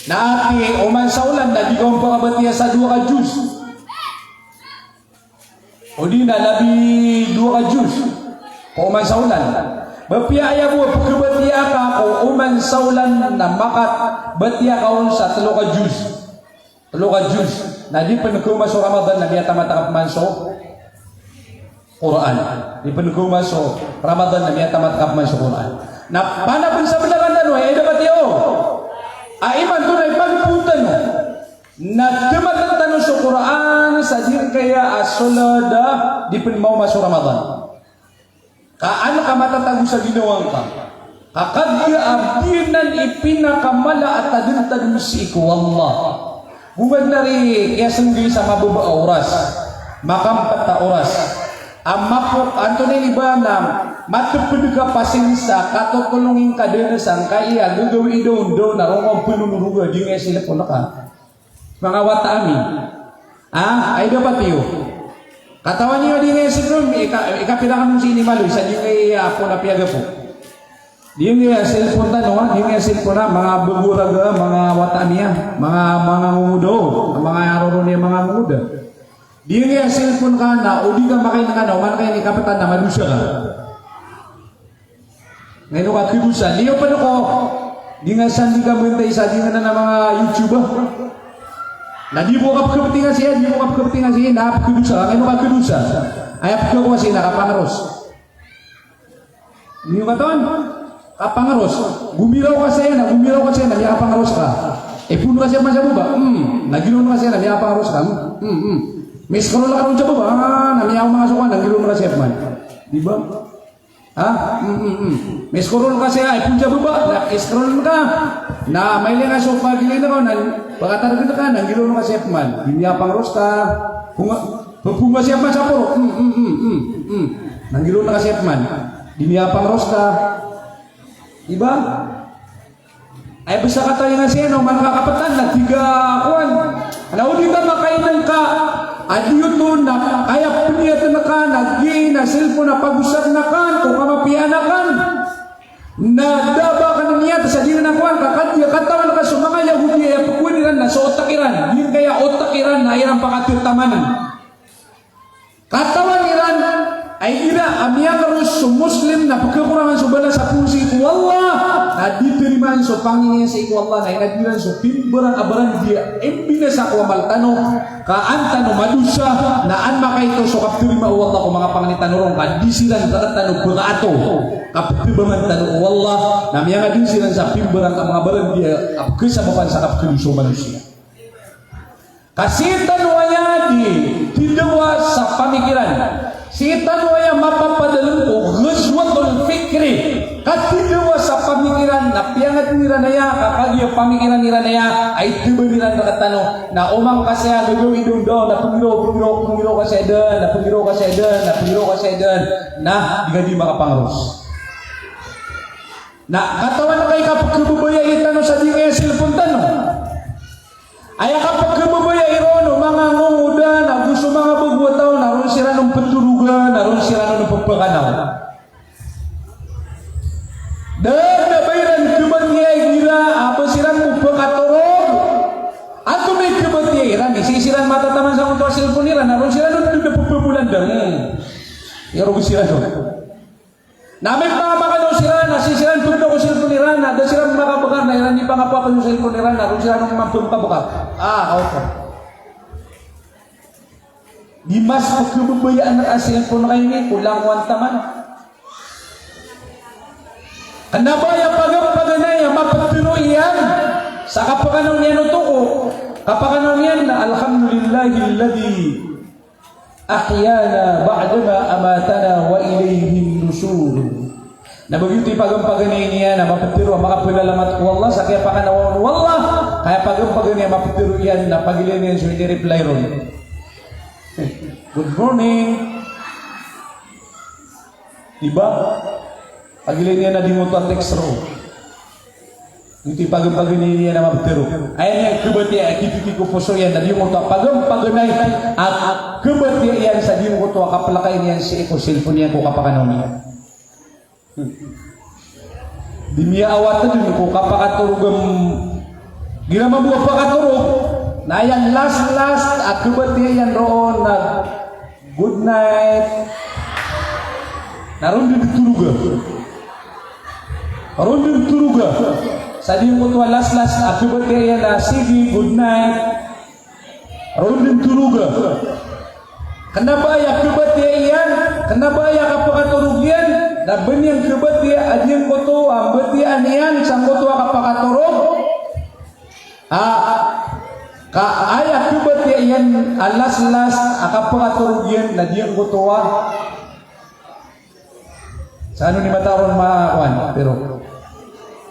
Na ati oman sa olan na di ka on pakabatiya sa dowa ka juz. O di na labi dowa ka juz ko oman sa olan. Ba apiya aya bo a pkhabatiya ka ko oman sa olan na makabatiya ka on sa tlo ka juz. Tlo ka juz. Na di pn kaoma so Ramadan na miyatamat ka pman so Qur'an. Di pn kaoma so Ramadan na miyatamat ka pman so Qur'an. Na panabnsabnaran tano, aya dapat iyo. A imanto na ipagpoon tano. Na tamatn tano so Qur'an sa giyangkaya a soled a di pn maoma so Ramadan. Ka an ka matatago sa ginawa ngka. Ka kagiya a giyanan i pinakamala a tadntadm sii ko Allah. Gowad na ri kiyasnggi sa mababa a oras. Makampt a oras. A mapok, antonaa ini ba na matpd ka pasinsa, katotolongin ka dn sa ngkaya gagawii dawndaw na roo ka pnonoroga, di nga iya cellphone ka. Manga wata ami. Ah, ay dapat iyo. Katawan iyo di nga iya cellphone, ika, ikapira kano sii ni Maloy, sa di nga iya apo na piyagapo. Di nga iya cellphone tano, ha? Di nga iya cellphone, ha? Manga bago raga, manga wata ami, ha? Manga, manga ngongoda, manga aya roro niyan manga ngongoda. Di nga iya cellphone ka na, o di ka makain ka na, oman ka ini kaptan na madosa ka. Ngeno ka khadosa, liyo pn ko, di nga san di ka mbantay sa di nga na manga YouTube. Na di bo ka pkhabatinga siya, di bo ka pkhabatinga siya, na pkhadosa, ngeno ka khadosa. Aya pkhakowa siya na kapangros. Niyo katawan? Kapangros. Gomiraw ka siya na, gomiraw ka siya na, miyakapangros ka. Ipoon ka siya pman sa baba. Hmm. Na giroon ka siya na, miyakapangros ka. Hmm, hmm. Mi-scroll ka ron sa baba. Ah, na miyaoma ka so kowan, na giroon ka siya pman. Di ba? Ha? Hmm, hmm, hmm. Mi-scroll ka siya, ipoon sa baba. Na scroll ka. Na mailay ka so pagilay na ka, na pakatarget ka, na giroon ka siya pman. Di miyapangros ka. Pnga, pnga siya pman sa poro. Hmm, hmm, hmm, hmm, hmm. Na giroon ka siya pman. Di miyapangros ka. Di ba? Ay, basta katawi nga siya, no, man kakaptan na tiga, kowan. Na o di ka makainang ka, a di oto na, kaya pniyatn ka, na giya na cellphone na pagosad na kan, ko kamapiyaan na kan. Na da ba ka niyat sa di na kowan, ka kagiya katawan ka so manga Yahudi a pkowan iran na so otak iran, giyangkaya otak iran na iran pakatataman. Katawan iran a igira a miyakaros so Muslim na pkhakorangan so balas a poon sii ko Allah, na di tarimaan so pangni iyan sii ko Allah, na inadn iran so pimbarang a barandiya, imbinasa ko amal tano, ka an tano madosa, na an makaito so kaptarima o Allah ko manga pangni tano ron, ka di siran rktano pkaato, kaptabangan tano o Allah, na miyangadn siran sa pimbarang a manga barandiya a pkhasabapan sa kapkhadosa o manosiya. Ka sii tano aya di, di dawa sa pamikiran. Sii tano aya mapapadalm ko ghazwatul fikri. Ka di dawa sa pamikiran, na piyangadn iran aya, ka kagiya pamikiran iran aya, ay taban iran rktano, na oman ka saya gagawii dawndaw, na pnggiraw, pnggiraw, pnggiraw ka saya dn, na pnggiraw ka saya dn, na pnggiraw ka saya dn, na di ka di makapangros. Na katawan ka i kapkhababayai tano sa di ngaya cellphone tano. Aya kapkhababayai ron o manga ngongoda na go so manga bago a taw na ron siran on ptoroga, na ron siran on pphakanaw. Da dn a ba iran khabatiya igira a ba siran on pkatorog. Antonaa i khabatiya iran? Sii siran matataman sangkoto a cellphone iran, na ron siran on dn a pphapholan dn. Iyarog siran on. Na amay ka makanaw siran, na sii siran pd ko cellphone iran, na da siran makabkar, na iran di pangapakay so cellphone iran, na ron siran mambo kabkar. Ah, okay. Di mas pkhababayaan a cellphone ka ini, ko langowan taman. Kna ba aya paganaw, paganay a maptharo iyan sa kapakanaw niyan oto ko kapakanaw niyan na, "Alhamdulillahilladhi ahyana ba'dama amatana wa ilayhin nushur." Na ba giyoto i paganaw, paganay niyan a maptharo a makaplalamat ko Allah sa kiyapakanawan o Allah, ka aya paganaw, paganay a maptharo iyan na pagilayn iyan so ini-reply ron. Good morning. Di ba? Pagilayn iyan na di ngkoto a text ron. Giyoto i paganaw, paganay niyan a maptharo. Aya niyan khabatiya a kipipiki ko poso iyan na di ngkoto a paganaw, paganay a khabatiya iyan sa di ngkoto a kaplakay niyan sii ko cellphone iyan ko kapakanaw niyan. Di miyaawat dn ko kapakatorog, igira mambo a pakatorog, na aya last, last a khabatiya iyan ron na good night. Na ron dn toroga. Ron dn toroga. Sa di ngkoto a last, last a khabatiya iyan na sige, good night. Ron dn toroga. Kna ba aya khabatiya iyan, kna ba aya kapakatorog iyan, na ba niyan khabatiya a di ngkoto a mbatiyaan iyan sangkoto a kapakatorog. Ah, ka aya khabatiya iyan a last, last a kapakatorog iyan na di ngkoto a Sa ano ni mataron ma-, wan, pero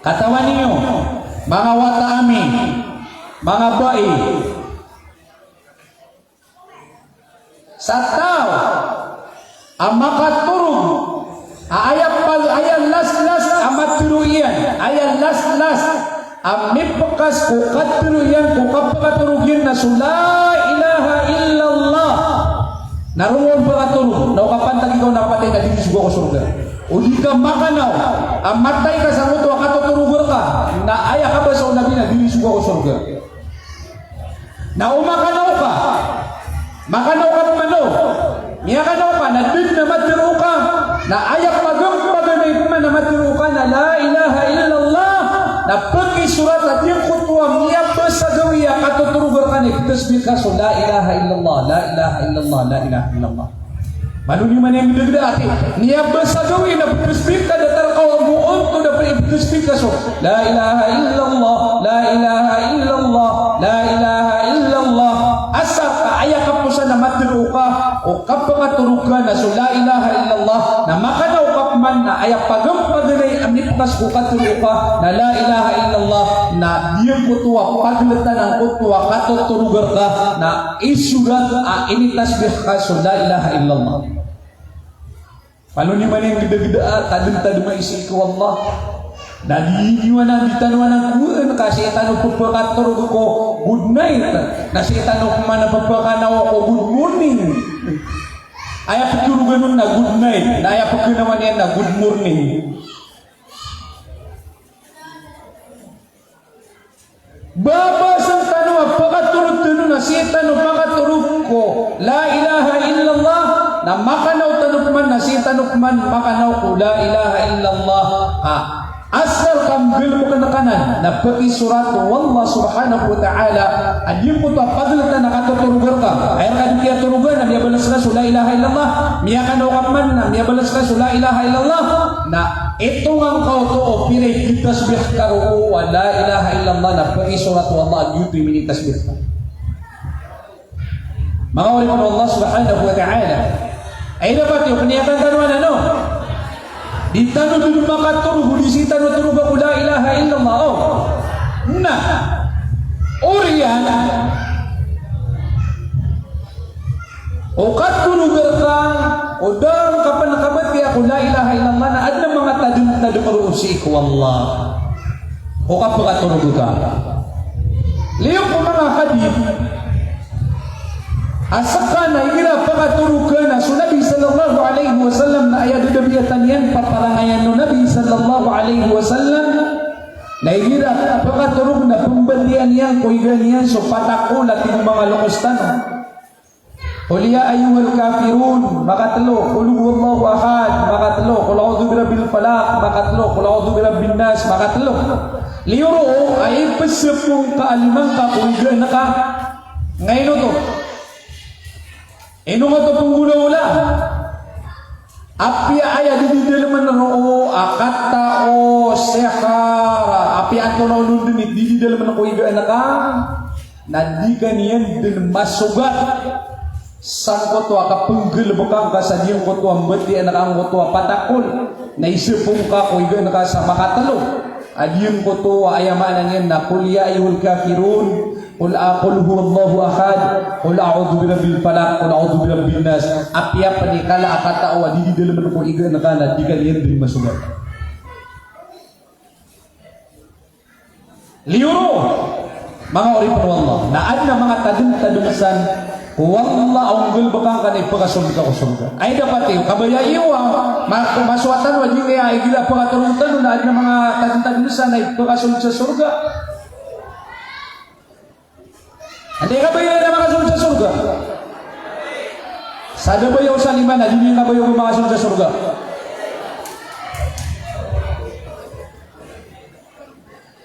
katawan iyo, manga wata ami, manga bai. Sa taw a makatorog, a aya pag-, aya last, last a matharo iyan, aya last, last a mipkas ko katharo iyan, ko kapakatorog iyan na so la ilaha illallah. Na ron on pakatorog, na o kapantag ikaw na kapatay na di rizog ako sorga. O di ka makanaw a matay ka sangkoto a katotorog ka, na aya kabasa o Nabi na di rizog ako sorga. Na o makanaw ka, makanaw ka pman o miyakanaw ka, na da dn a matharo ka, na aya paganaw, paganay pman a matharo ka na la ilaha illallah, na pkisorat a di ngkoto a miyabasa gawii a katotorog ka na iptasbih ka so la ilaha illallah, la ilaha illallah, la ilaha illallah. Malo niyo man iyan gdagdaa, ati, miyabasa gawii na ptasbih ka, datar ka o moon to da pn iptasbih ka so la ilaha illallah, la ilaha illallah, la ilaha illallah. Asar ka aya kaposan a matharo ka o kapakatorog ka na so la ilaha illallah, na makanaw ka pman na aya paganaw, paganay a mipkas ko katharo ka na la ilaha illallah, na di ngkoto a pagltan angkoto a katotorog ka na isorat a initasbih ka so la ilaha illallah. Malo niyo man iyan gdagdaa, tadmtadmai sii ko Allah. Na di niyo anan, di tano anan kowaan ka sii tano pphakatorog ko good night, na sii tano pman pphakanaw ko good morning. Aya ptorogan on na good night, na aya pkanawan iyan na good morning. Babasn tano a pakatorog tano na sii tano pakatorog ko la ilaha illallah, na makanaw tano pman na sii tano pman makanaw ko la ilaha illallah. Ha, asal ka mgalbk anan na pkisorat o Allah subhanahu wa ta'ala a di ngkoto a pagltan a katotorog ka. Aya rka di kiyatorogan na miyabalas ka so la ilaha illallah, miyakanaw ka pman na miyabalas ka so la ilaha illallah, na itongan ka oto o pira i ptasbih ka roo a la ilaha illallah na pkisorat o Allah a giyoto i minitasbih ka. Manga oripn o Allah subhanahu wa ta'ala. Ay, dapat iyo, pniyatan tano anan, no? Di tano dn makatorog o di sii tano toroga ko la ilaha illallah, o. Na oriyan o katorog ka O da ngka pn kabatiya ko la ilaha illallah na adn a manga tadm-tadm roo sii ko Allah ko kapakatorog ka. Liyo ko manga hadith a ska na igira pakatorog ka na so Nabi sallallahu alaihi wasallam na aya dadabiyatan iyan, paparangayan o Nabi sallallahu alaihi wasallam, na igira pakatorog na pmbatiya niyan ko iga niyan so patakol a tig o manga loks tano. Qul ya ayyuhal kafirun, makatlo. Qul huwallahu ahad, makatlo. Qul a'udhu birabbil falaq, makatlo. Qul a'udhu birabbin nas, makatlo. Liyo roo a ipsapong ka a lima ngka ko iga ngka. Ngaino oto? Ino ngka oto pnggolawla? Apiya aya di didalmn roo a katao, sihar, apiya antonaa on dn i di didalmn ko iga ngka, na di ka niyan dn masogat sangkoto a kapnggalbkn ka sa giyangkoto a mbatiya ngka angkoto a patakol, na isapong ka ko iga ngka sa makatlo. A giyangkoto a aya maana niyan na qul ya ayyuhal kafirun, qul a, qul huwallahu ahad, qul a'udhu birabbil falaq, qul a'udhu birabbin nas. Apiya pn i kala a katao a di didalmn ko iga ngka na di ka niyan dn masogat. Liyo roo, manga oripn o Allah, na adn a manga tadm-tadm san ko Allah a onggalbkn ka na ipakasold ka ko sorga. Ay dapat iyo, kabaya iyo a ma-, masowa tano a di kaya igira pakatorog tano na adn a manga tadm-tadm san na ipakasold sa sorga. Anday kabaya na makasold sa sorga? Sa da baya o salima na di niyan kabaya o makasold sa sorga.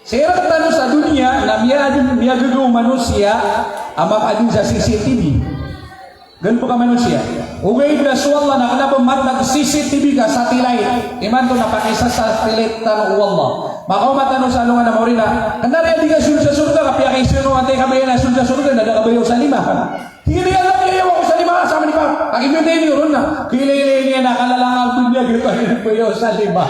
Sii rktano sa doniya na miyaadn, miyagaga o manosiya a makaadn sa C C T V. Galbk a manosiya. Ogaid na so Allah na kna ba matag C C T V ka satellite. Imanto na pakisasatellite tano o Allah. Makaoma tano sa alongan a maori na kna aya di kasold sa sorga, kapiya kaisa o antaa i kabaya na sold sa sorga na da kabaya o salima. Tig iyan a, "Aya, aya, aya, wako salima, sa mani pa." Agi miyotay niyo ron na kilaylay niyan a kala langon a baya o salima.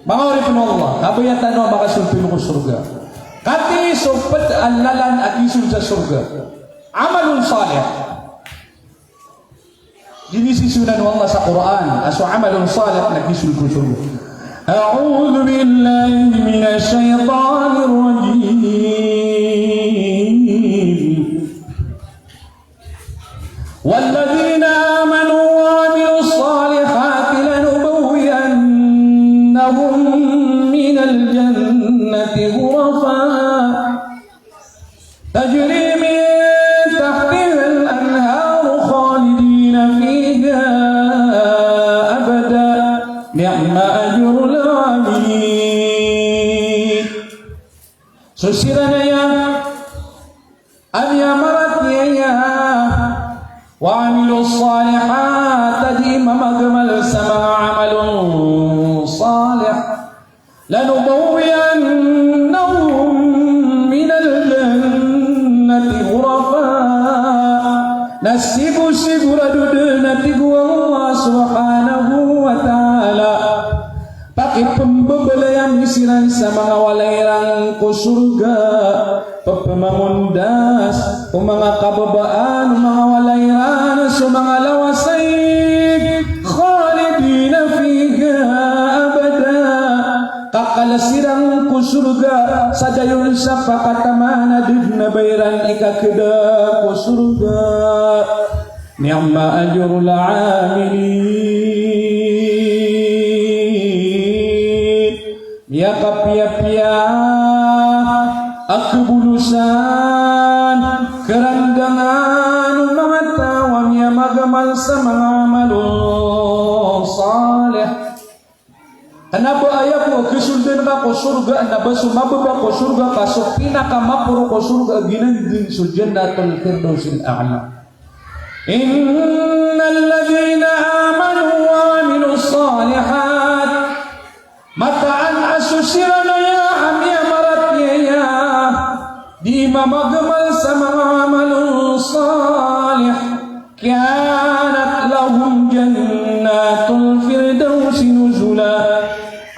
Manga oripn o Allah, kabaya tano a makasold tano ko sorga. Katii so pd a lalan a kisold sa sorga. Amalun salih. Ginisisiyonan o Allah sa Qur'an a so amalun salih na kisold ko sorga. A'udhu billahi minash shaytanir rajim. والذين آمنوا وعملوا الصالحات لنبوئنهم من الجنة غرفا تجري من تحتها الأنهار خالدين فيها أبدا نعم أجر العاملين. So siran aya a miyamaratiyaya, wa amilus salihat, a dii mamagamal sa manga amalun salih, lanubawwi'annahum minal jannati ghurafa. Na sigo-sigorado dn, a tig o Allah subhanahu wa ta'ala, pakipmbabalayan siran sa manga walay iran ko sorga, pphamangondas ko manga kababaan o manga walay iran so manga lawas a ig, khalidina fiha abada. Kakal siran ko sorga sa dayon sa pakataman a da dn a ba iran ikakda ko sorga. Ni'ma ajrul amilin. Miyakapiyapiya a khabolosan, karandangan o manga taw a miyamagamal sa manga amalun salih. Kna ba aya bo a kasoldan ka ko sorga, na ba so mababa ko sorga ka so pinakamaporo ko sorga a giyanan dn so Jannatul Firdausil A'la. Innal ladhina amanu wa amilus salihat. Mataan a so siran aya a miyamaratiyaya, dii mamagamal sa manga amalun salih. Kanat lahum jannatul firdausi nuzula.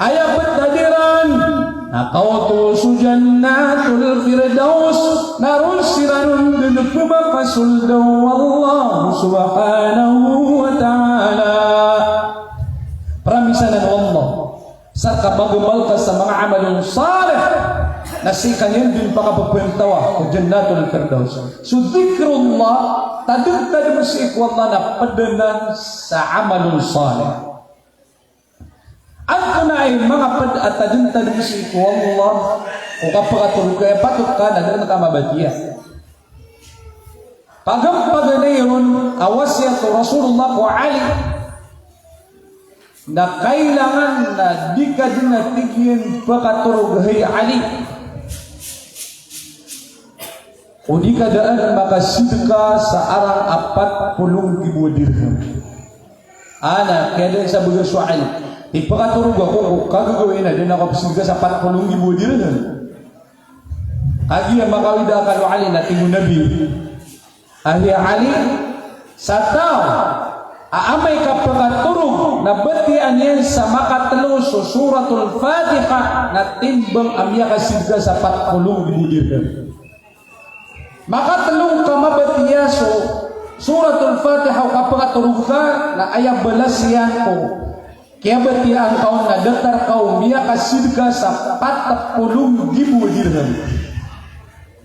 Aya pd a dii ran na kaoto so Jannatul Firdaus, na ron siran Dn pmakasold o Allah subhanahu wa ta'ala. Pramisanan o Allah sa kapagamal ka sa manga amalun salih na sii ka niyan dn pakapapantawa ko Jannatul Firdaus. So dhikrullah, tadntadm sii ko Allah na pd anan sa amalun salih. Antonaa i manga pd a tadntadm sii ko Allah ko kapakatorog ka, aya patot ka na dn ka mabatiya? Paganapaganay ron a wasiyat o Rasulullah ko Ali na kailangan na di ka dn a tig iyan pakatorog, hay Ali, o di ka daan makasidka sa arang a pat polo nggibo a dirham. Ana, kiyadaan sa bgan so Ali, ipakatorog ako ko kagagawii na daan ako psidka sa pat polo nggibo a dirham. Kagiya makawid a akal o Ali na tig o Nabi a, hay Ali, sa taw a amay ka pakatorog na batiyaan iyan sa makatlo so Suratul Fatiha na timbang a miyakasidka sa pat polo nggibo a dirham. Makatlo ka mabatiya so Suratul Fatiha o kapakatorog ka, na aya balas iyan ko kiyabatiyaan ka on na datar ka o miyakasidka sa pat polo nggibo a dirham.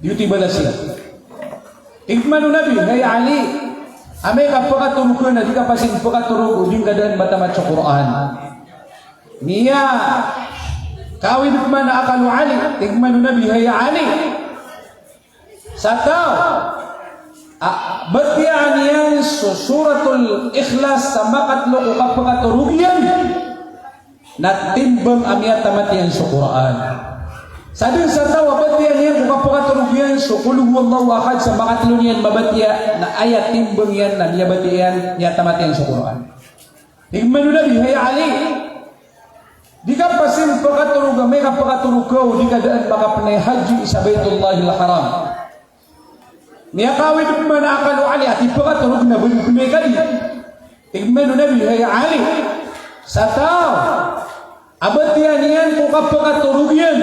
Giyoto i balas iyan. Tig man o Nabi, hay Ali, amay ka pakatorog ka na di ka pasin pakatorog o di ngka daan matamat so Qur'an. Miyakawid man a akal o Ali, tig man o Nabi, hay Ali, sa taw a batiyaan iyan so Suratul Ikhlas sa makatlo ko kapakatorog iyan na timbang a miyatamat iyan so Qur'an. Sadn sa taw a batiyaan iyan ko kapakatorog iyan so Qul Huwallahu Ahad sa makatlo niyan mabatiya na aya timbang iyan na miyabatiya iyan, miyatamat iyan so Qur'an. Tig man o Nabi, hay Ali, di ka pasin pakatorog amay ka pakatorog ka o di ka daan makapnay haji sa Baitullahil Haram. Miyakawid man a akal o Ali a di pakatorog na bnay ka di. Tig man o Nabi, hay Ali, sa taw a batiyaan iyan ko kapakatorog iyan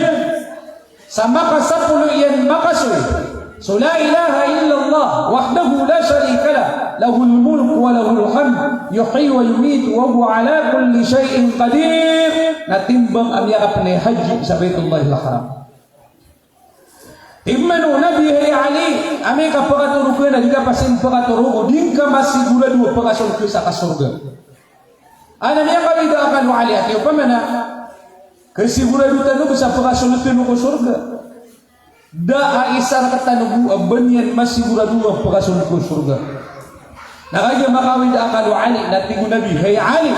sa makasapolo iyan makasoy so la ilaha illallah wahdahu la sharika lah, lahul mulku wa lahul hamd, yuhyi wa yumitu wa huwa ala kulli shay'in qadir, na timbang a miyakapnay haji sa Baitullahil Haram. Tig man o Nabi, hay Ali, amay ka pakatorog ka na di ka pasin pakatorog o di ngka masigurado a pakasold ka sa kasorga. Ana, miyakawid a akal o Ali a tig o pamana, kasigurado tano ba sa pakasold tano ko sorga? Da a isa rktano bo a ba niyan masigurado a pakasold ko sorga. Na kagiya makawid a akal o Ali na tig o Nabi, hay Ali,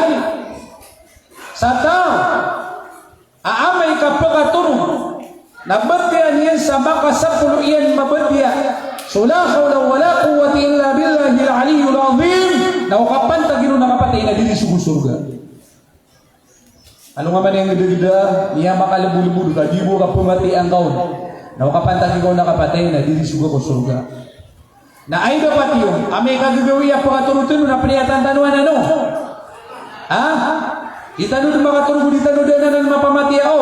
sa taw a amay ka pakatorog na batiyaan iyan sa makasapolo iyan mabatiya so la hawla wala quwwata illa billahil aliyyil azim, na o kapantagi ron a kapatay na di dii sogo sorga. Alongan man iyan gdagda, miyamakalbolbod ka, di bo kapmatiyaan ka on, na o kapantagi ka on a kapatay na di dii sogo ko sorga. Na aya dapat iyo, amay ka gagawii a pakatorog tano na pniyatan tano anan o. Ha? Di tano dn makatorog o di tano daan anan mapamatiya o.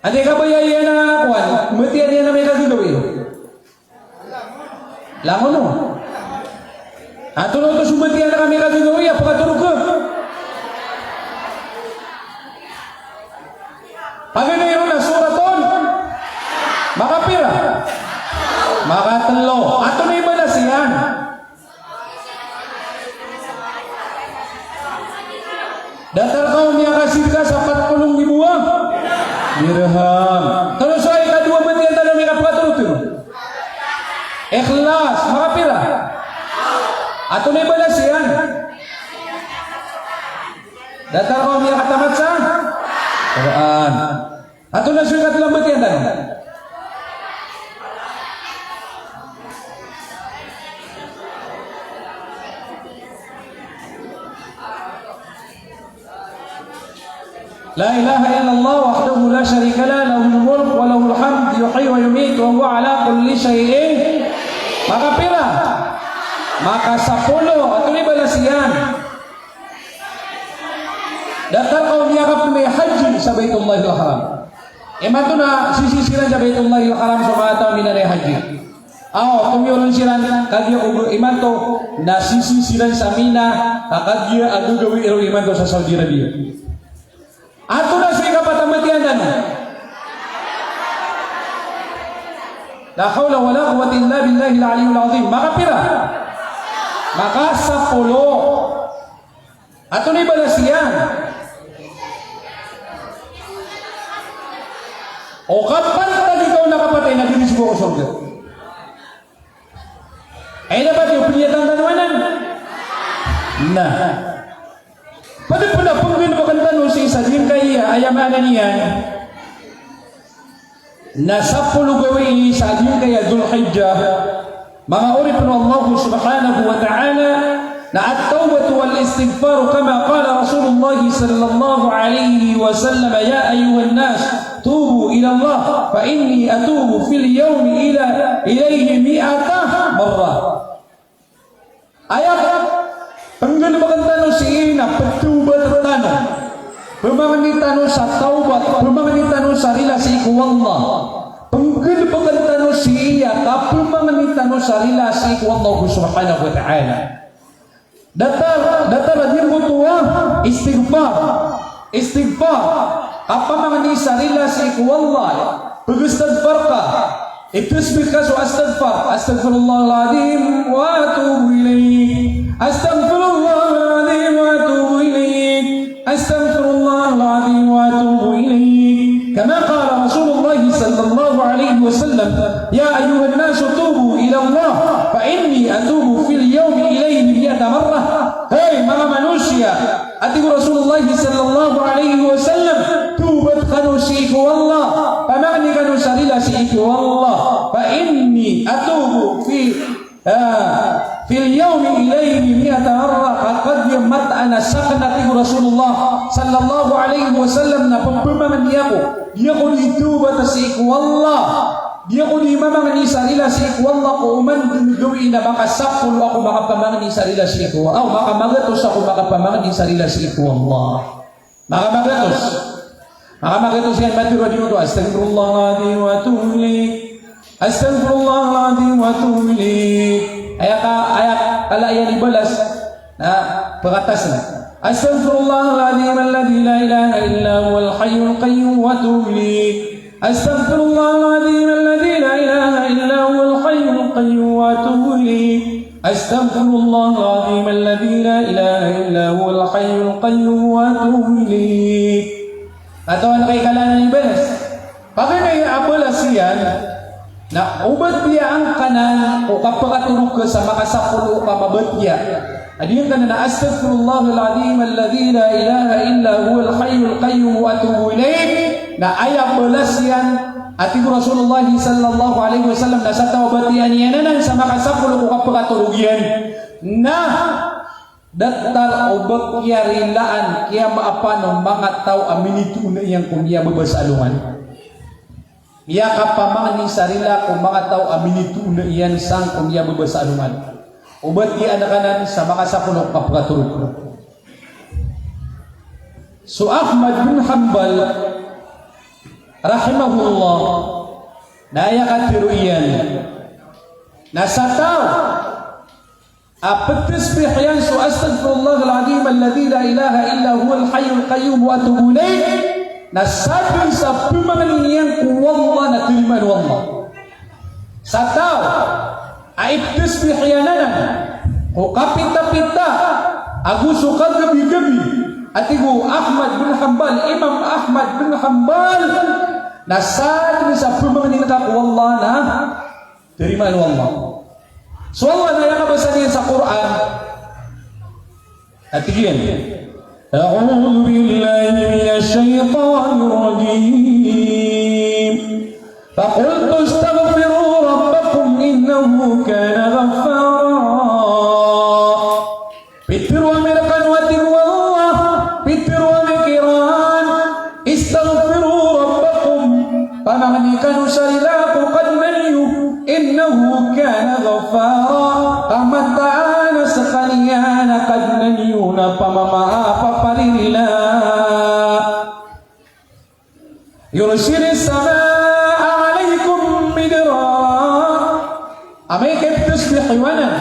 Antaa i kabaya iyan a kowan, matiyaan iyan amay ka gagawii. Langon o. Antonaa oto so matiyaan ka amay ka gagawii a pakatorog ka? Paganay ron a surat on. Makapira? Makatlo. Antonaa i balas iyan? Datar ka o miyakasidka sa pat polo nggibo a dirham. Tano so ikadowa a matiyaan tano amay ka pakatorog tano? Ikhlas. Makapira? Antonaa i balas iyan? Datar ka o miyakatamat sa Qur'an. Antonaa so ikatlo a matiyaan tano? La ilaha illallah wahdahu la sharika lah, lahul mulku wa lahul hamd, yuhyi wa yumitu wa huwa ala kulli shay'in. Makapira? Makasapolo. Antonaa i balas iyan? Datar ka o miyakapnay haji sa Baitullahil Haram. Imanto na sisii siran sa Baitullahil Haram so manga taw a minanay haji. Aw, tomiyoron siran, kagiya ko imanto na sisii siran sa Mina, ka kagiya a gagawii ron imanto sa Saudi Arabia. Antonaa so ikapat a matiyan tano? La hawla wala quwwata illa billahil aliyyil azim. Makapira? Makasapolo. Antonaa i balas iyan? O kapantag i kaon a kapatay na di rizko ko sorga. Aya dapat iyo pniyatan tano anan. Na. Pd pn a pnggalbkn tano sii sa giyangkaya, aya maana niyan na sapolo gawii sa giyangkaya Dhul Hijjah. Manga oripn o Allah subhanahu wa ta'ala, na at-tawbatu wal istighfar kama qala Rasulullah sallallahu alaihi wasallam, "Ya ayyuhan nas, tubu ila Allah, fa inni atubu fil yawmi ila, ilayhi mi'ata marrah." Aya pnggalbkn tano sii na pthawbat tano. Pmangni tano sa tawbat, pmangni tano sa rila sii ko Allah. Pnggalbkn tano sii a kapmangni tano sa rila sii ko Allah subhanahu wa ta'ala. Datar, datar a giyangkoto a istighfar. Istighfar. Kapamangni sa rila sii ko Allah. Pgistighfar ka. Itasbih ka so astaghfar. Astaghfirullahal azim wa atubu ilayh. Astaghfirullahal azim wa atubu ilayh. Astaghfirullahal azim wa atubu ilayh. Kama qala Rasulullah sallallahu alaihi wasallam, "Ya ayyuhan nasu tubu ila Allah, fa inni atubu fil yawmi ilayhi mi'ata marrah." Hay manga manosiya, a tig o Rasulullah sallallahu alaihi wasallam, tawbat kano sii ko Allah, pamangni kano sa rila sii ko Allah, fa inni atubu fi, ah, fil yawmi ilayhi mi'ata marrah, ka kagiya mataan a sakn, a tig o Rasulullah sallallahu alaihi wasallam, na pphamangni ako, di ako di tawbat sii ko Allah. Di ako di mamangni sa rila sii ko Allah ko oman dn gawii na makasapolo ako makapamangni sa rila sii ko Allah. Aw, makamagatos ako makapamangni sa rila sii ko Allah. Makamagatos. Makamagatos iyan matero a di oto, astaghfirullahal azim wa atubu ilayh. Astaghfirullahal azim wa atubu ilayh. Aya ka, aya kala iyan i balas. Na, pkatas na. Astaghfirullahal azim alladhi la ilaha illa huwal hayyul qayyum wa atubu ilayh. Astaghfirullahal azim alladhi la ilaha illa huwal hayyul qayyum wa atubu ilayh. Astaghfirullahal azim alladhi la ilaha illa huwal hayyul qayyum wa atubu ilayh. Katawan ka i kala anan i balas. Paganay a balas iyan, na o batiya angkanan ko kapakatorog ka sa makasapolo ka mabatiya. A di angkanan na astaghfirullahal azim alladhi la ilaha illa huwal hayyul qayyum wa atubu ilayh. Na aya balas iyan, a tig o Rasulullah sallallahu alaihi wasallam, na sa taw a batiyaan iyan anan sa makasapolo ko kapakatorog iyan, na datar o ba kiyarilaan, kiyamaapan o manga taw a minitoona iyan ko miyababa sa alongan. Miyakapamangni sa rila ko manga taw a minitoona iyan sangko miyababa sa alongan. O batiya angkanan sa makasapolo ko kapakatorog. So Ahmad bin Hanbal rahimahullah, na aya katharo iyan, na sa taw a ptasbih iyan so astaghfirullahal azim alladhi la ilaha illa huwal hayyul qayyum wa atubu ilayh, na sadn sa pmangni iyan ko Allah na tarimaan o Allah. Sa taw a iptasbih iyan anan ko kapitapita ago so kagabigabi, a tig o Ahmad bin Hanbal, Imam Ahmad bin Hanbal, na sadn sa pmangni ngka ko Allah na tarimaan o Allah. So Allah na aya kabasa niyan sa Qur'an, a tig iyan, "A'udhu billahi minash shaytanir rajim. Faqultu astaghfiru rabbakum innahu kana ghaffara." Pitharo ami rkano, a tig o Allah, pitharo ami kiran, "Istaghfiru rabbakum." Pamangni kano sa rila ko Kadnan iyo, "innahu kana ghaffara." Ka mataan a skaniyan a Kadnan iyo na pamamaap a paririla. Yursilis Amay ka iptasbih iyo anan,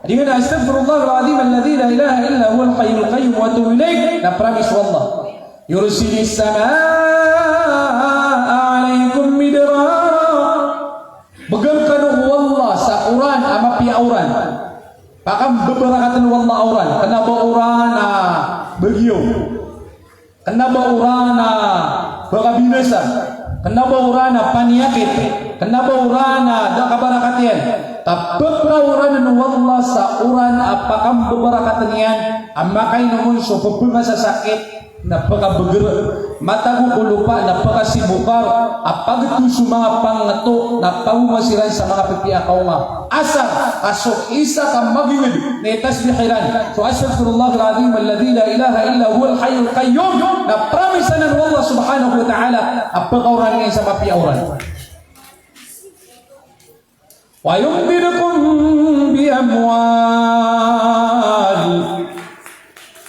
di ngka na, "Astaghfirullahal azim alladhi la ilaha illa huwal hayyul qayyum wa atubu ilaih," na promise o Allah, "Yursilis samaa alaykum midrara." Bgan kano o Allah sa oran a mapiya a oran. Pakambabarakatn o Allah a oran. Kna ba oran a bagyo. Kna ba oran a ba kabinasa. Kna ba oran a paniyakit. Kna ba oran a da kabarakat iyan. Ka ppraoranan o Allah sa oran a pakambabarakatn iyan a makainom on so pphmasasakit na pkabgr, matago ko lopa na pkasibokar, a pagto so manga pangto na pagoma siran sa manga pipiya a kaoma. Asar ka so isa ka magingd na itasbih iran so "Astaghfirullahal azim alladhi la ilaha illa huwal hayyul qayyum," na promise anan o Allah subhanahu wa ta'ala a pkaoran iyan sa mapiya a oran. "Wa yumdidkum bi amwal."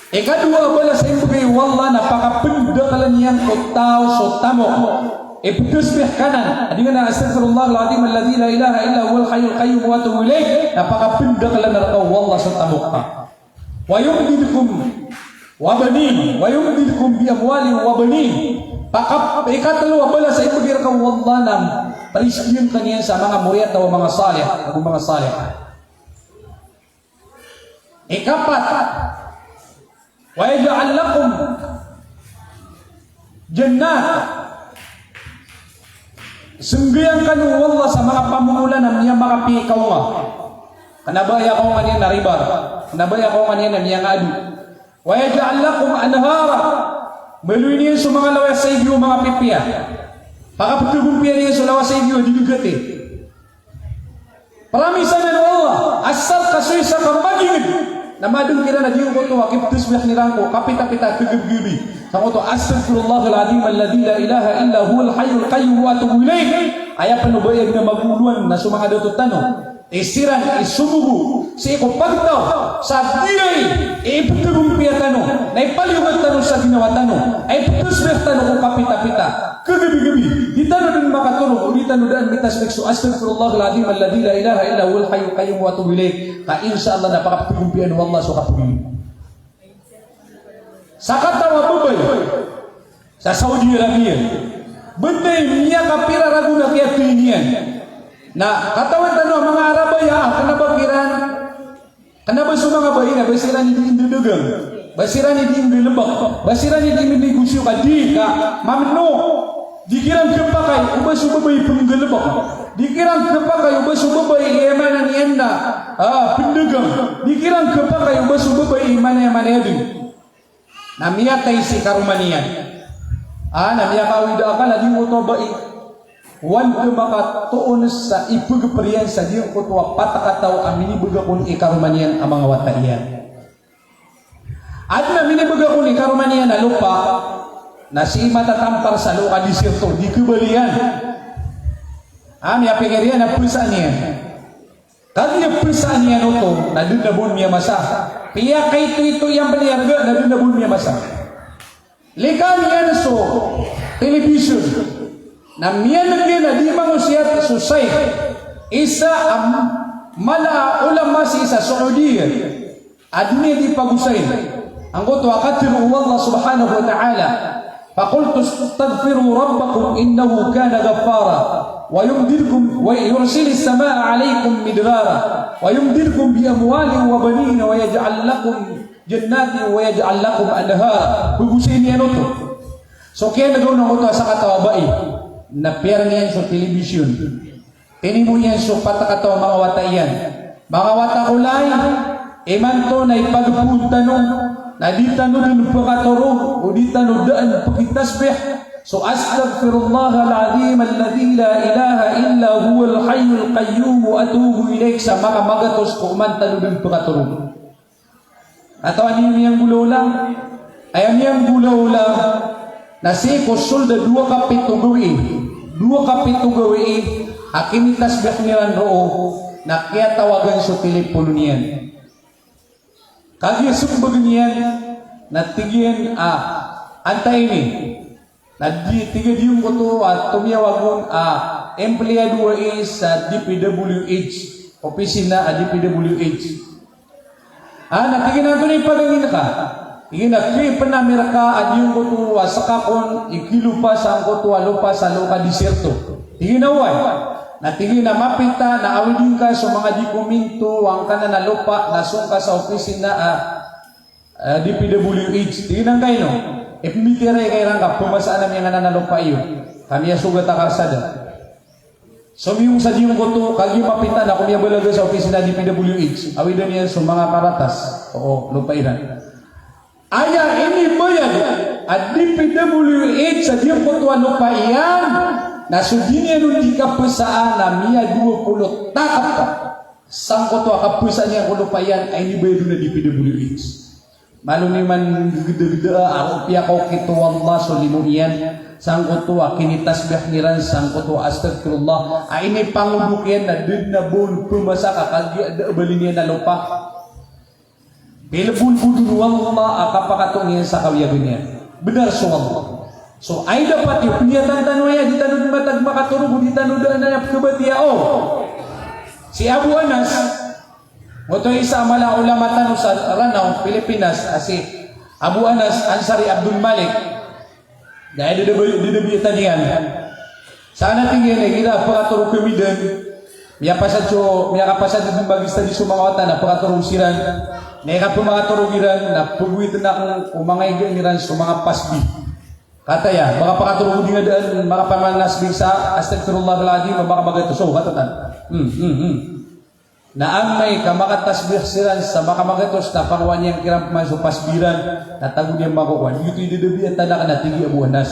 Ikadowa a balas a imbgay o Allah na pakapndaklan iyan ko taw so tamok. Iptasbih ka anan, a di ngka na, "Astaghfirullahal azim alladhi la ilaha illa huwal hayyul qayyum wa atubu ilaih," na pakapndaklan rka o Allah so tamok ka. "Wa yumdidkum wa banin, wa yumdidkum bi amwalin wa banin." Pakap-, ikatlo a balas a imbgay rka o Allah na parizkian ka niyan sa manga moriyataw a manga salih, ago manga salih. Ikapat, "Wa yaj'al lakum jannat." Snggayan kano o Allah sa manga pamomolan a miyamakapiya i kaoma. Kna ba aya kaoma niyan na riba. Kna ba aya kaoma niyan na miyangado. "Wa yaj'al lakum anhara." Maloy niyan so manga lawas a igo a manga pipiya. Pakapthagompiya niyan so lawas a igo a di dgati. Promise anan o Allah, asar ka so isa ka magingd na madng kiran a di ngkoto a kiptasbih iran ko kapitapita, kagabagabi. Sangkoto, "Astaghfirullahal azim alladhi la ilaha illa huwal hayyul qayyum wa atubu ilaih." Aya pn o ba iyan na magoloan na so manga dato tano, i siran i somogo sii ko pagtaw sa giyai i ipthagompiya tano, na ipaliyogat tano sa ginawa tano, a iptasbih tano ko kapitapita, kagabigabi, di tano dn makatorog o di tano daan mitasbih so "Astaghfirullahal azim alladhi la ilaha illa huwal hayyul qayyum wa atubu ilaih," ka insha Allah na pakaptgompiyaan o Allah so kapagingd. Sakataw a babay sa Saudi Arabia, btad i miyakapira ragon a kiyathay niyan. Na katawan tano a manga Arab aya, kna ba kiran Kna ba so manga bai na ba siran i di ndadagang, ba siran i di nggalbk, ba siran i di mnegosyo ka di ka mamno. Di kiran khapakay o ba so babay pnggalbk. Di kiran khapakay o ba so babay i aya maana niyan na, ah, pndagang. Di kiran khapakay o ba so babay i manaya-manaya dn. Na miyatay si karoma niyan. Ah, na miyakaawid a akal a di ngkoto a bai. Oway, ka makatoon sa ipagpr iyan sa di ngkoto a pat kataw a minibgay akn i karoma niyan a manga wata iyan. Adn a minibgay akn i karoma niyan a lopa, na sii matatampar sa loob a disirto, di khabal iyan. Ah, miyapikir iyan a psaan iyan. Kagiya psaan iyan oto, na da dn a ba on miyamasa. Piyakaitoito iyan pn i arga, na da dn a ba on miyamasa. Likaan iyan so television. Na miyaneg iyan a di mangosiyat so Sheikh, isa a mala a ulama sii sa Saudi. Adn i di pagosay. Angkoto a katharo o Allah subhanahu wa ta'ala, "Faqultu astaghfiru rabbakum innahu kana ghaffara, wa yumdidkum, wa yursilis samaa alaykum midrara, wa yumdidkum bi amwalin wa banina, wa yaj'al lakum jannatin, wa yaj'al lakum anhara." Pagosay niyan oto. So kiyaneg on angkoto a sakataw a bai na piyarang iyan so television. Tinimo iyan so pat kataw a manga wata iyan. Manga wata ko lay, imanto na ipagpoon tano, na di tano dn pkatorog, o di tano daan pkitasbih so "Astaghfirullahal azim alladhi la ilaha illa huwal hayyul qayyum wa atubu ilaih" sa makamagatos ko oman tano dn pkatorog. Katawan iyo miyanggolawla? Aya miyanggolawla na sii ko sold a dowa ka pito gawii. Dowa ka pito gawii a kinitasbih iran roo na kiyatawagan so telepono niyan. Kagiya smbag niyan na tig iyan a, "Antaa ini?" Na di, tig a di ngkoto a tomiyawag on a empleyado ai sa D P W H. opisina a D P W H. A, na tig iyan a antonaa i pagangin ka? Tig iyan a kipnamir ka a giyangkoto a sekakon i kilopa sangkoto a lopa sa loob a desierto. Tig iyan a oway. Na tig iyan a mapita na awidin ka so manga dokumento angkanan a lopa na song ka sa opisina a, a D P W H. Tig iyan a angkaino? Ipmbitiyarai ka iran ka pmasaan ami anganan a lopa iyo. Ka miyasogat a karsada. Somiyong sa giyangkoto, kagiya mapita na ko miyabalaga sa opisina D P W H. Awidan iyan so manga karatas o lopa iran. Aya inibayad a D P W H sa giyangkoto a lopa iyan, na so di niyan on di kapesaan na miyadowa polo takap sangkoto a kapesaan iyan ko lopa iyan a inibayad on a D P W H. Malo niyo man gdagdaa a piyakaokit o Allah so limo iyan sangkoto a kinitasbih iran, sangkoto a astagfirullah a inipangodok iyan na da dn a ba on pmasa ka kagiya da a bali niyan a lopa. Pilbon bo dn o Allah a kapakatoon iyan sa kawiyagan iyan. Bnar so Allah. So, ay dapat iyo pniyatan tano aya, di tano dn matag makatorog o di tano dn aya pkhabatiya o. Si Abu Anas, oto isa a mala a ulama tano sa Ranao, Pilipinas, a si Abu Anas Ansari Abdul Malik. Na aya dadabi, dadabiatan iyan. Sa na tig iyan a igira pakatorog kami dn, miyapasad so, miyakapasad dn magistadi so manga wata na pakatorog siran. Na aya kapmakatorog iran, na pagowitn akn o manga iga iran so manga pasbi. Kataya, makapakatorog o di ngadaan, makapamanasbih sa, astagfirullahal azim a makamagatos, o, katatan. Hmm, hmm, hmm. Na amay ka makatasbih siran sa makamagatos na pangowaan iyan kiran pman so pasbi ran, na tago niyan makokowan. Giyoto i dadabiatan akn a tig i Abu Anas.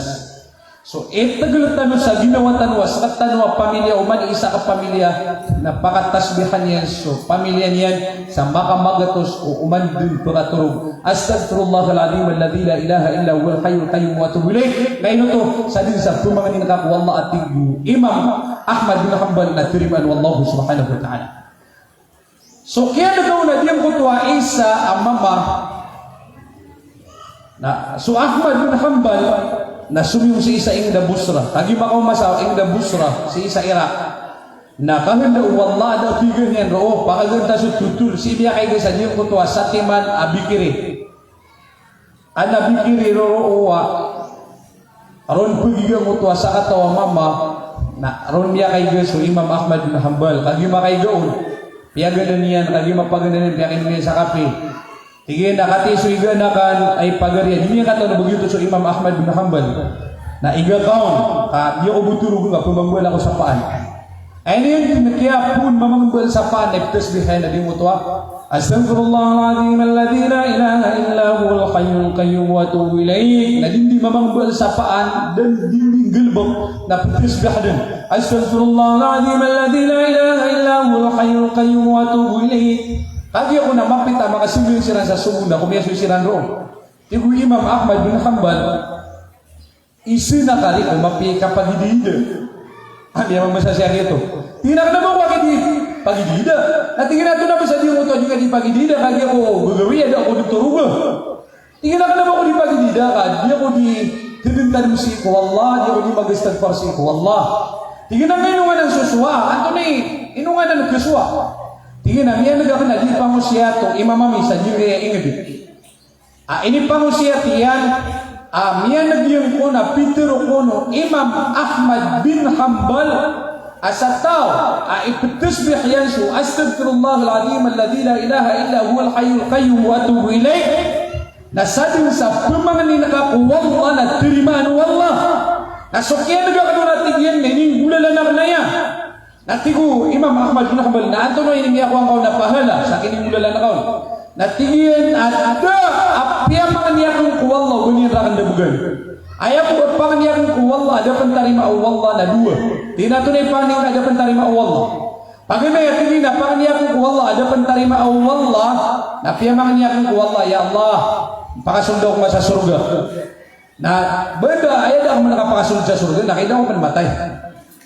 So, itegel tano sa ginawa tano a sktano a pamilya, oman i isa ka pamilya, na pakatasbihan iyan so pamilya niyan sa makamagatos o oman dn pkatorog. Astagfirullahal azim alladhi la ilaha illa huwal hayyul qayyum wa atubu ilaih. Kaino oto? Sa dn sa pmangnin ka ko Allah a tig o Imam Ahmad bin Hanbal na tarimaan o Allah subhanahu wa ta'ala. So kiyadakaw na giyangkoto a isa a mama na so Ahmad bin Hanbal na somiyong sii sa ingd a Basra. Kagiya makaoma sa ingd a Basra sii sa Iraq. Na kahanda o Allah a da a pigan iyan roo, pakagan ta so totol, sii miyakaiga sa giyangkoto a satiman a bikiri. Ana bikiri roo a ron pagiga oto a sakataw a mama, na ron miyakaiga so Imam Ahmad bin Hanbal. Kagiya makaiga on, piyaganan iyan, kagiya mapaganan iyan, piyakainom iyan sa kape. Tig iyan a katii so iga akn a ipagari a di niyan katawan a ba giyoto so Imam Ahmad bin Hanbal. Na iga ka on, ka di ako bo torogn ka pmambaal ako sa paan. Aya niyan dn kiyapoon mamangmbal sa paan na iptasbih iyan a di moto a, astagfirullahal azim alladhi la ilaha illa huwal hayyul qayyum wa atubu ilaih. Na di niyan mamangmbal sa paan, da niyan nggalbk na ptasbih dn. Astagfirullahal azim alladhi la ilaha illa huwal hayyul qayyum wa atubu ilaih. Kagiya ko na mapita a makasambayang siran sa sobo na ko miyasoy siran roo. Tig o Imam Ahmad bin Hanbal, isa na kari ko mapiya i kapagidida. Aya mamasa siya giyoto. Tig iyan a kna ba ako kapagidida. Na tig iyan a antonaa bs a di ako oto a di ka di pagidida, kagiya ko gagawii a da ako di toroga. Tig iyan a kna ba ako di pagidida, ka di ako di tadntad sii ko Allah, di ako di mag-istighfar sii ko Allah. Tig iyan a inongan so sowa, antonaa i inongan so sowa? Tig iyan a miyaneg akn a di pangosiyat o imam ami sa giyangkaya ingd. A inipangosiyat iyan a miyaneg iyan kon a pitharo kon o Imam Ahmad bin Hanbal a sa taw a iptasbih iyan so astagfirullahal azim alladhi la ilaha illa huwal hayyul qayyum wa atubu ilaih, na sadn sa pmangnin ka ko Allah na tarimaan o Allah. Na so kiyaneg akn on a tig iyan na ininggolalan akn aya. Na tig o Imam Ahmad bin Hanbal na antonaa i miyakowa ngka on a pahala sa kinigolalan ka on? Na tig iyan a da a piyamangni akn ko Allah o ba niyan rakn da bgan. Aya bo a pangni akn ko Allah a da pn tarimaa o Allah na dowa. Tig iyan a antonaa i pangni ngka a da pn tarimaa o Allah? Paganay a tig iyan a pangni akn ko Allah a da pn tarimaa o Allah na piyamangni akn ko Allah, ya Allah, pakasold ako ngka sa sorga. Na banda aya da ako man kapakasold sa sorga na kay da ako man matay.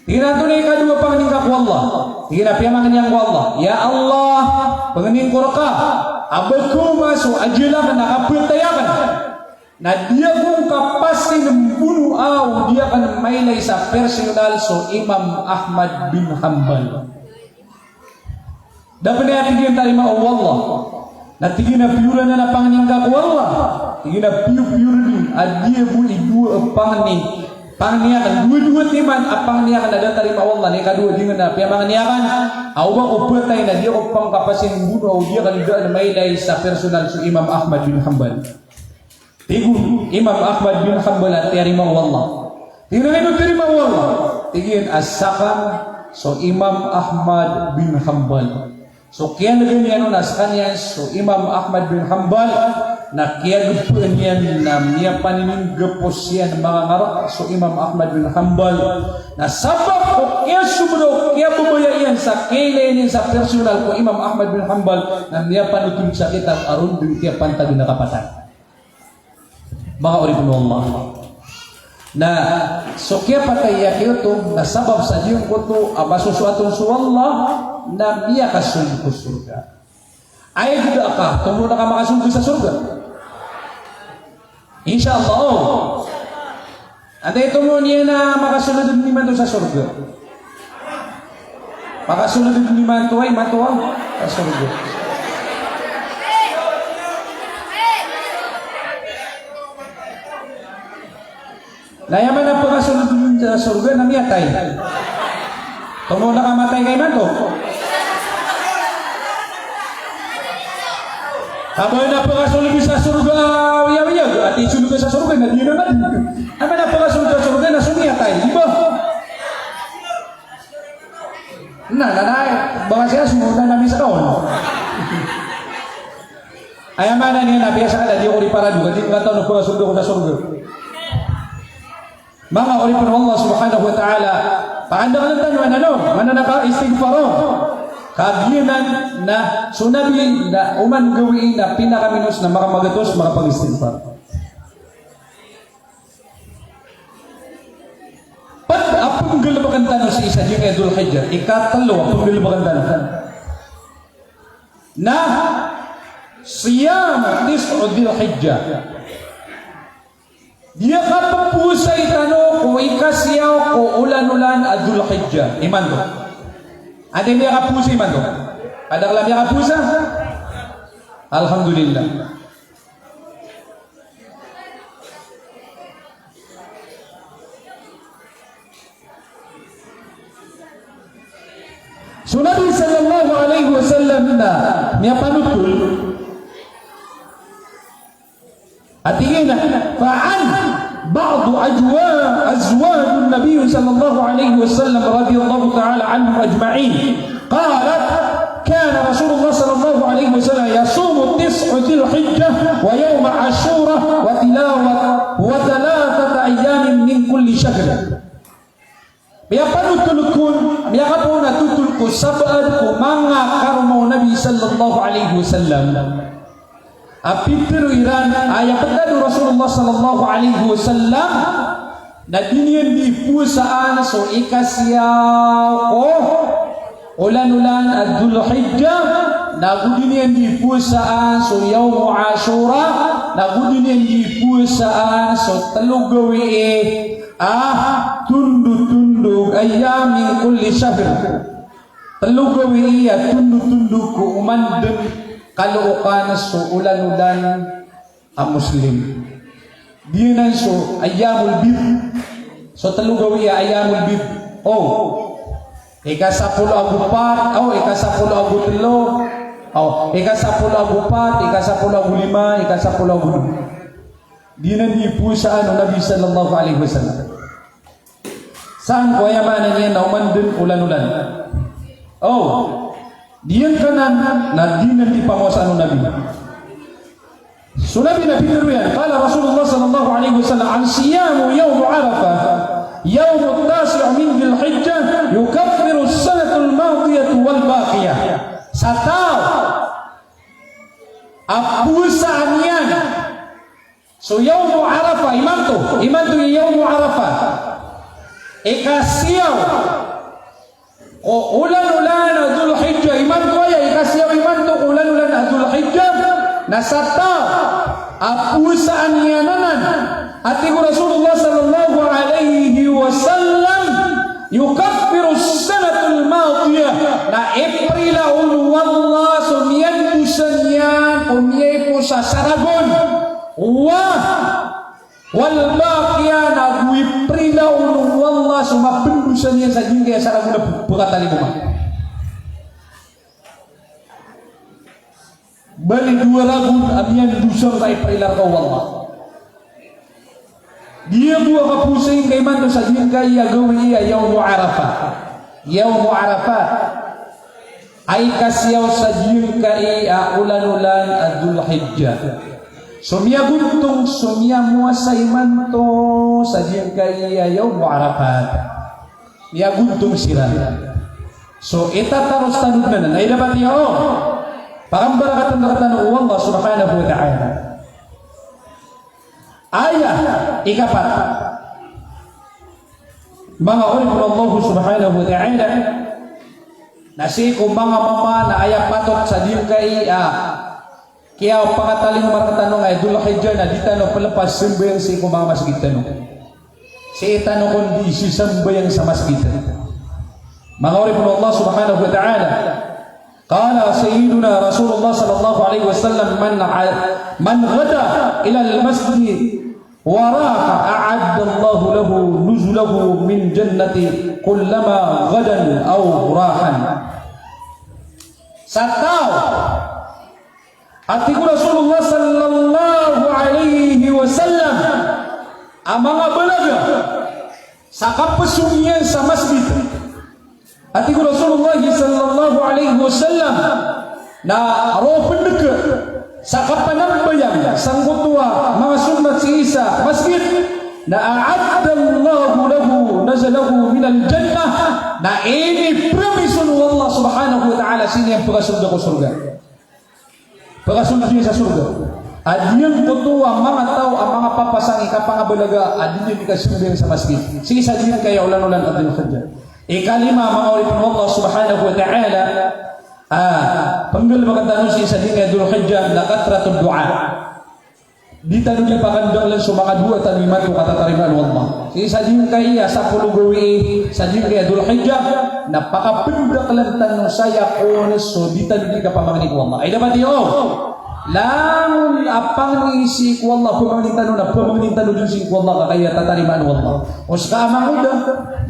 Tig iyan a antonaa i kadowa pangni ngka ko Allah? Tig iyan a piyamangni akn ko Allah, ya Allah, pangnin ko rka a ba kaoma so ajal akn na kapatay akn na di ako ngka pasin mbonoa o di akn mailay sa personal so Imam Ahmad bin Hanbal. Da pn aya tig iyan tarima o Allah. Na tig iyan a piyoran a pangni ngka ko Allah. Tig iyan a piyo, piyoran a di bo i dowa a pangni. Pangni akn, dowa-dowa timan a pangni akn a da tarima o Allah. Na ikadowa di ngka na piyamangni akn a oba ko patay na di ako pangkapasin mbono a o di akn daan mailay sa personal so Imam Ahmad bin Hanbal. Tig o Imam Ahmad bin Hanbal a tiyarima o Allah. Tig iyan a ino tiyarima o Allah? Tig iyan a sakn so Imam Ahmad bin Hanbal. So kiyan'gan iyan on a skaniyan so Imam Ahmad bin Hanbal, na kiyagpn iyan na miyapanininggapo siyan manga ngarak so Imam Ahmad bin Hanbal. Na sabap ko kiyasobra o kiyababaya iyan sa kiyailay niyan sa personal ko Imam Ahmad bin Hanbal, na miyapanothol sa kitab a ron dn kiyapantag na kapatay. Manga oripn o Allah. Na so kiyapatay iyan giyoto na sabap sa giyangkoto a masosoat on so Allah na miyakasold ko sorga. Aya gda ka, tomo na ka makasold sa sorga? Insha Allah, o. Antaa i tomo niyan a makasold imanto sa sorga? Makasold imanto, ay, imanto, a, sa sorga. Na aya man a pkasold sa sorga na miyatay. Tomo na ka matay ka imanto? Ka ba na pkasold sa sorga, wiya, wiya, ati sold ka sa sorga na di na man. Aya man a pkasold sa sorga na so miyatay, di ba? Na, na, na, baka siya sumunod na namin sa kaon. Aya maana niyan na biyasa ka na di ako di parado, ka di ngka tano pkasold ako sa sorga. Manga oripn o Allah subhanahu wa ta'ala, paandakan tano a, ano, maana na ka istighfar on. Kagiya nan na so Nabi na oman gawii na pinakaminos na makamagatos makapag-istighfar. Pat a pnggalbkn tano sii sa giyangkai a Dhul Hijjah, ikatlo a pnggalbkn tano na siyam tis'u Dhil Hijjah. Di a kapowasai tano ko ikasiyaw ko olan-olan a Dhul Hijjah imanto. Anda i di a kapowasa imanto? Anda kala di a kapowasa? Alhamdulillah. So Nabi sallallahu alaihi wasallam na miyapanothol a tig iyan a, فعن بعض أزوا-، أزواج النبي صلى الله عليه وسلم رضي الله تعالى عنهم أجمعين قالت: كان رسول الله صلى الله عليه وسلم يصوم تسع ذي الحجة ويوم عاشوراء وتلاوة، وثلاثة أيام من كل شهر. Miyapanothol kon, miyakapoon a tothol ko sabaad ko manga karoma o Nabi sallallahu alaihi wasallam a pitharo iran a aya pd o Rasulullah sallallahu alaihi wasallam na di niyan di powasaan so ikasiyaw ko olan-olan a Dhul Hijjah, na go di niyan di powasaan so Yawmu Ashura, na go di niyan di powasaan so tlo gawii a tondotondog, ayyam min kulli shahr. Tlo gawii a tondotondog ko oman dn kalookan so olan-olan a Muslim. Giyanan so ayyamul bid. So tlo gawii a ayyamul bid. O. Ikasapolo ago pat, o, ikasapolo ago tlo. O, ikasapolo ago pat, ikasapolo ago lima, ikasapolo ago lima. Giyanan i powasaan o Nabi sallallahu alaihi wasallam. Sangkoto aya maana niyan na oman dn olan-olan. O, giyangkanan na giyanan i pangowasaan o Nabi. So Nabi na pitharo iyan, qala Rasulullah sallallahu alaihi wasallam, an siyamu yawmi Arafah, yawmut tasi'u min Dhil Hijjah, yukaffiru as-sanatal madiyata wal baqiyah. Sa taw a powasaan iyan so Yawmu Arafah, imanto, imanto i Yawmu Arafah. Ikasiyaw ko olan-olan a Dhul Hijjah, imanto aya, ikasiyaw imanto ko olan-olan a Dhul Hijjah, na sa taw a powasaan iyan anan, a tig o Rasulullah sallallahu alaihi wasallam, yukaffiru as-sanatal madiyah, na iprila on o Allah sa saragon. Wa, wal baqiya, na go i prila on o Allah so mapndosa niyan sa giyangkaya saragon a pkatalingoma. Bali dowa ragon a miyandosa ngka i prila rka o Allah. Giya bo a kapowasai ngka imanto sa giyangkaya gawii a Yawmu Arafah. Yawmu Arafah. Ay kasiyaw sa giyangkaya olanolan a Dhul Hijjah. So miyagontong, so miyamowasa imanto sa giyangkaya Yawmu Arafah. Miyagontong siran. So itataros tano dn anan, ay dapat iyo. Pakambarakatan rktano o Allah subhanahu wa ta'ala. Aya ikapat. Manga oripn o Allah subhanahu wa ta'ala, na sii ko manga mama na aya patot sa giyangkaya kiyapakatalingoma rktano a Dhul Hijjah na di tano plpas sambayang sii ko manga masgit tano. Sii tano kon di sisambayang sa masgit. Manga oripn o Allah subhanahu wa ta'ala, qala Sayyiduna Rasulullah sallallahu alaihi wasallam, "Man a-, man ghada ilal masjid wa raha, a'addallahu lahu nuzulahu min jannati kullama ghadan aw rahan." Sa taw a tig o Rasulullah sallallahu alaihi wasallam a mangabalaga sa kapasong iyan sa masgit. A tig o Rasulullah sallallahu alaihi wasallam na roo pndg sa kapanambayang sangkoto a manga sunnat sii sa masgit, na a'addallahu lahu nuzulahu minal jannah, na inipromise o Allah subhanahu wa ta'ala sii niyan pkasold ko sorga. Pkasold iyan sa sorga. A giyangkoto a manga taw a manga papasang i kapangabalaga a di niyan di kasambayang sa masgit sii sa giyangkaya olanolan a Dhul Hijjah. Ikalima, manga oripn o Allah subhanahu wa ta'ala, a pnggalbkn tano sii sa giyangkaya Dhul Hijjah na kathratud du'a. Di tano di pakandaklan so manga doa tano imanto ka tatarimaan o Allah. Sii sa giyangkaya sapolo gawii sa giyangkaya Dhul Hijjah, na pakapndaklan tano saya kon so di tano di kapamangni ko Allah. Ay dapat iyo. Langon a pangni sii ko Allah, pamangni tano na pamangni tano dn sii ko Allah ka kaya tatarimaan o Allah. O ska a mangoda,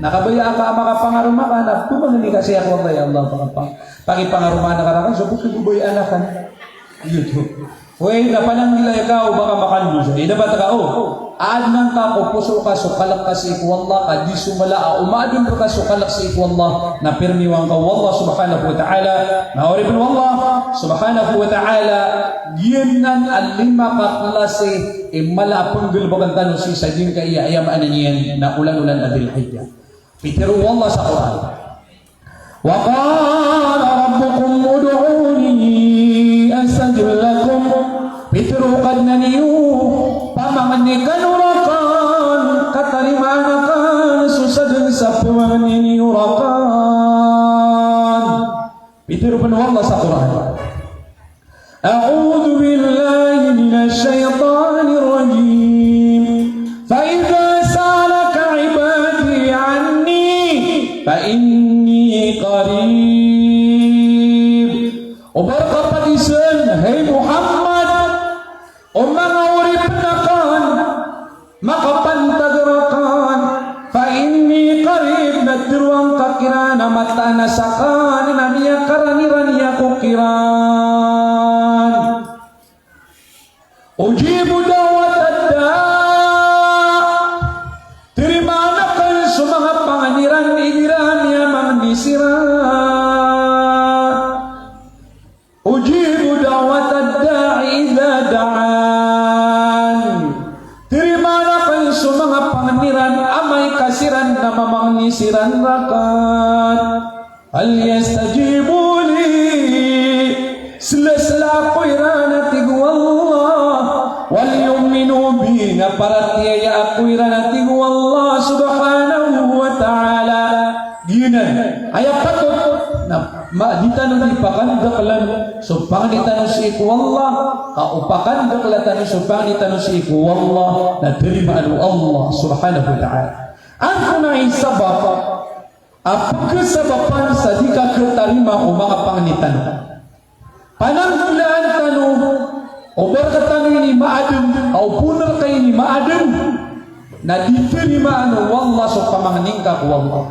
na kabaya ka a makapangaroma ka na pamangni ka saya ko Allah, ya Allah, pakipang-, pakipangaromaan ka rakn so pkhababayaan akn. Iyo oto. Oway, na pananggilai ka o ba ka makandosa. Ino ba ta ka o? Adn angka ko poso ka so kalk ka sii ko Allah, ka di so mala a omaadn rka so kalk sii ko Allah, na pirmiwan ka o Allah subhanahu wa ta'ala. Na oripn o Allah subhanahu wa ta'ala, giyanan a lima ka klasi i mala a pnggalbkn tano sii sa giyangkaya, aya maana niyan na olan-olan a Dhul Hijjah. Pitharo o Allah sa Qur'an. Wa qala rabbukum ud'uni astajib lakum. Pitharo o Kadnan iyo, pamangni kano rakn, katarimaan akn so sadn sa pamangni niyo rakn. Pitharo pn o Allah sa Qur'an. A'udhu billahi minash shaytanir rajim. Fa idha sa'alaka ibadi anni fa inni qarib. O ba rka pagizaan, hay Muhammad, o manga oripn akn, makapantag rakn, fa inni qarib, na tharoang ka kiran a mataan a sakn na miyakarani-rani ako kiran. Ujibu da'watad da', tarimaan akn so manga pangni iran igira miyamangni siran. Ujibu da'watad da'i idha da'an. Tarimaan akn so manga pangni iran amay ka siran na mamangni siran rakn. Falyastajibu li. Sla-sla ako iran a tig o Allah. Walyu'minu bi, na paratiyaya ako iran a tig o Allah subhanahu wa ta'ala. Giyanan, aya patot na ma-, di tano di pakandaklan so pangni tano sii ko Allah, ka o pakandakla tano so pangni tano sii ko Allah, na tarimaan o Allah subhanahu wa ta'ala. Antonaa i sabap a pkhasabapan sa di kakhtarima o manga pangni tano? Pananggilaan tano O ba rktano ini maadn, ka o pn rka ini maadn, na di tarimaan o Allah so pamangni ngka ko Allah.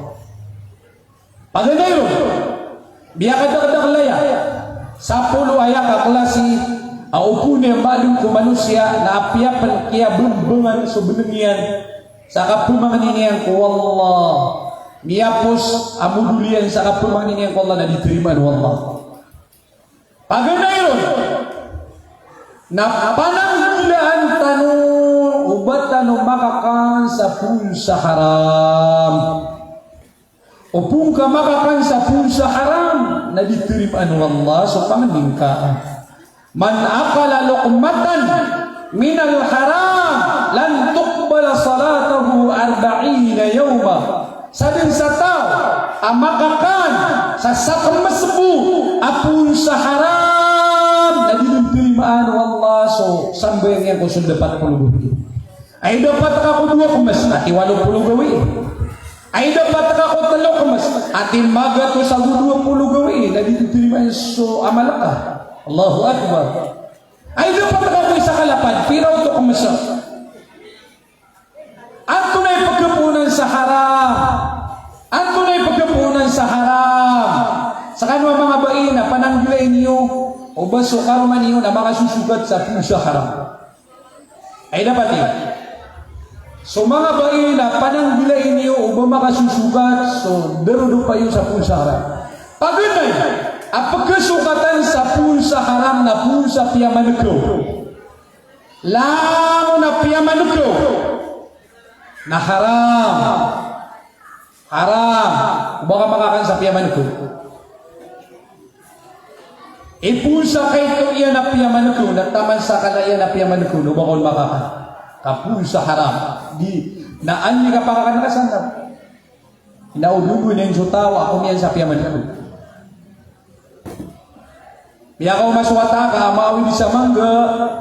Paganay ron, miyakadakdakl aya, sapolo aya ka klasi a opon iyan maadn ko manosiya na apiya pn kiyabmbngan so bnng iyan sa kapamangni niyan ko Allah, miyapos a modol iyan sa kapamangni niyan ko Allah na di tarimaan o Allah. Paganay ron na pananggilaan tano o ba tano makakan sa poon sa haram. Opon ka makakan sa poon sa haram na di tarimaan o Allah so pamangni ngka. Man akala luqmatan minal haram lan tuqbala salatuhu arba'ina yawma. Sadn sa taw a makakan sa sakmas bo a poon sa haram na di dn tarimaan o Allah so sambayang iyan ko so dapat polo gawii. Ay dapat ka ko dowa kms, ati walo polo gawii. Ay dapat ka ko tlo kms, ati magatos ago dowa polo gawii, na di dn tarimaan so amal ka. Allahu Akbar. Ay dapat ka ko isa ka lapad, pira oto kms. Antonaa i pkhapoonan sa haram? Antonaa i pkhapoonan sa haram? Skano a manga bai na pananggilai niyo o ba so karoma niyo na makasosogat sa poon sa haram. Ay dapat iyan. So manga bai na pananggilai niyo o ba makasosogat so darodopa iyo sa poon sa haram. Paganay a pkhasogatan sa poon sa haram na poon sa piyamankaw. Langon a piyamankaw na haram. Haram. O ba ka makakan sa piyamankaw. Ipoon sa kaito iyan a piyamankaw, na taman sa kala iyan a piyamankaw, na o ba ka on makakan. Ka poon sa haram. Di, na an di ka pakakan ka sana. Na o dodoon iyan so taw a komiyan sa piyamankaw. Miyakaoma so wata ka, maawid sa mangga,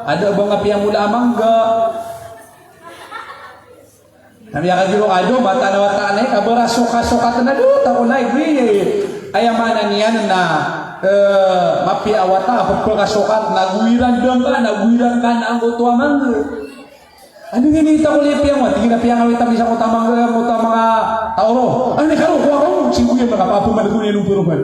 a da a ba nga piyamola a mangga. Na miyakagiro ka, do, mataan a wata anay, a ba ra sokasokat na do, ta ko lay, gwi, aya maana niyan na, eh, mapiya a wata, a pphakasokat, na gwiran dangka, na gwiran ka, na anggoto a mangga. Ano ngini ta ko lay piyangawit, tig iyan a piyangawit ami sangkoto a mangga, anggoto a manga taw ron. Ano ka ron, kowa ron, si gwiran ka, papamankaw niyan o poroman.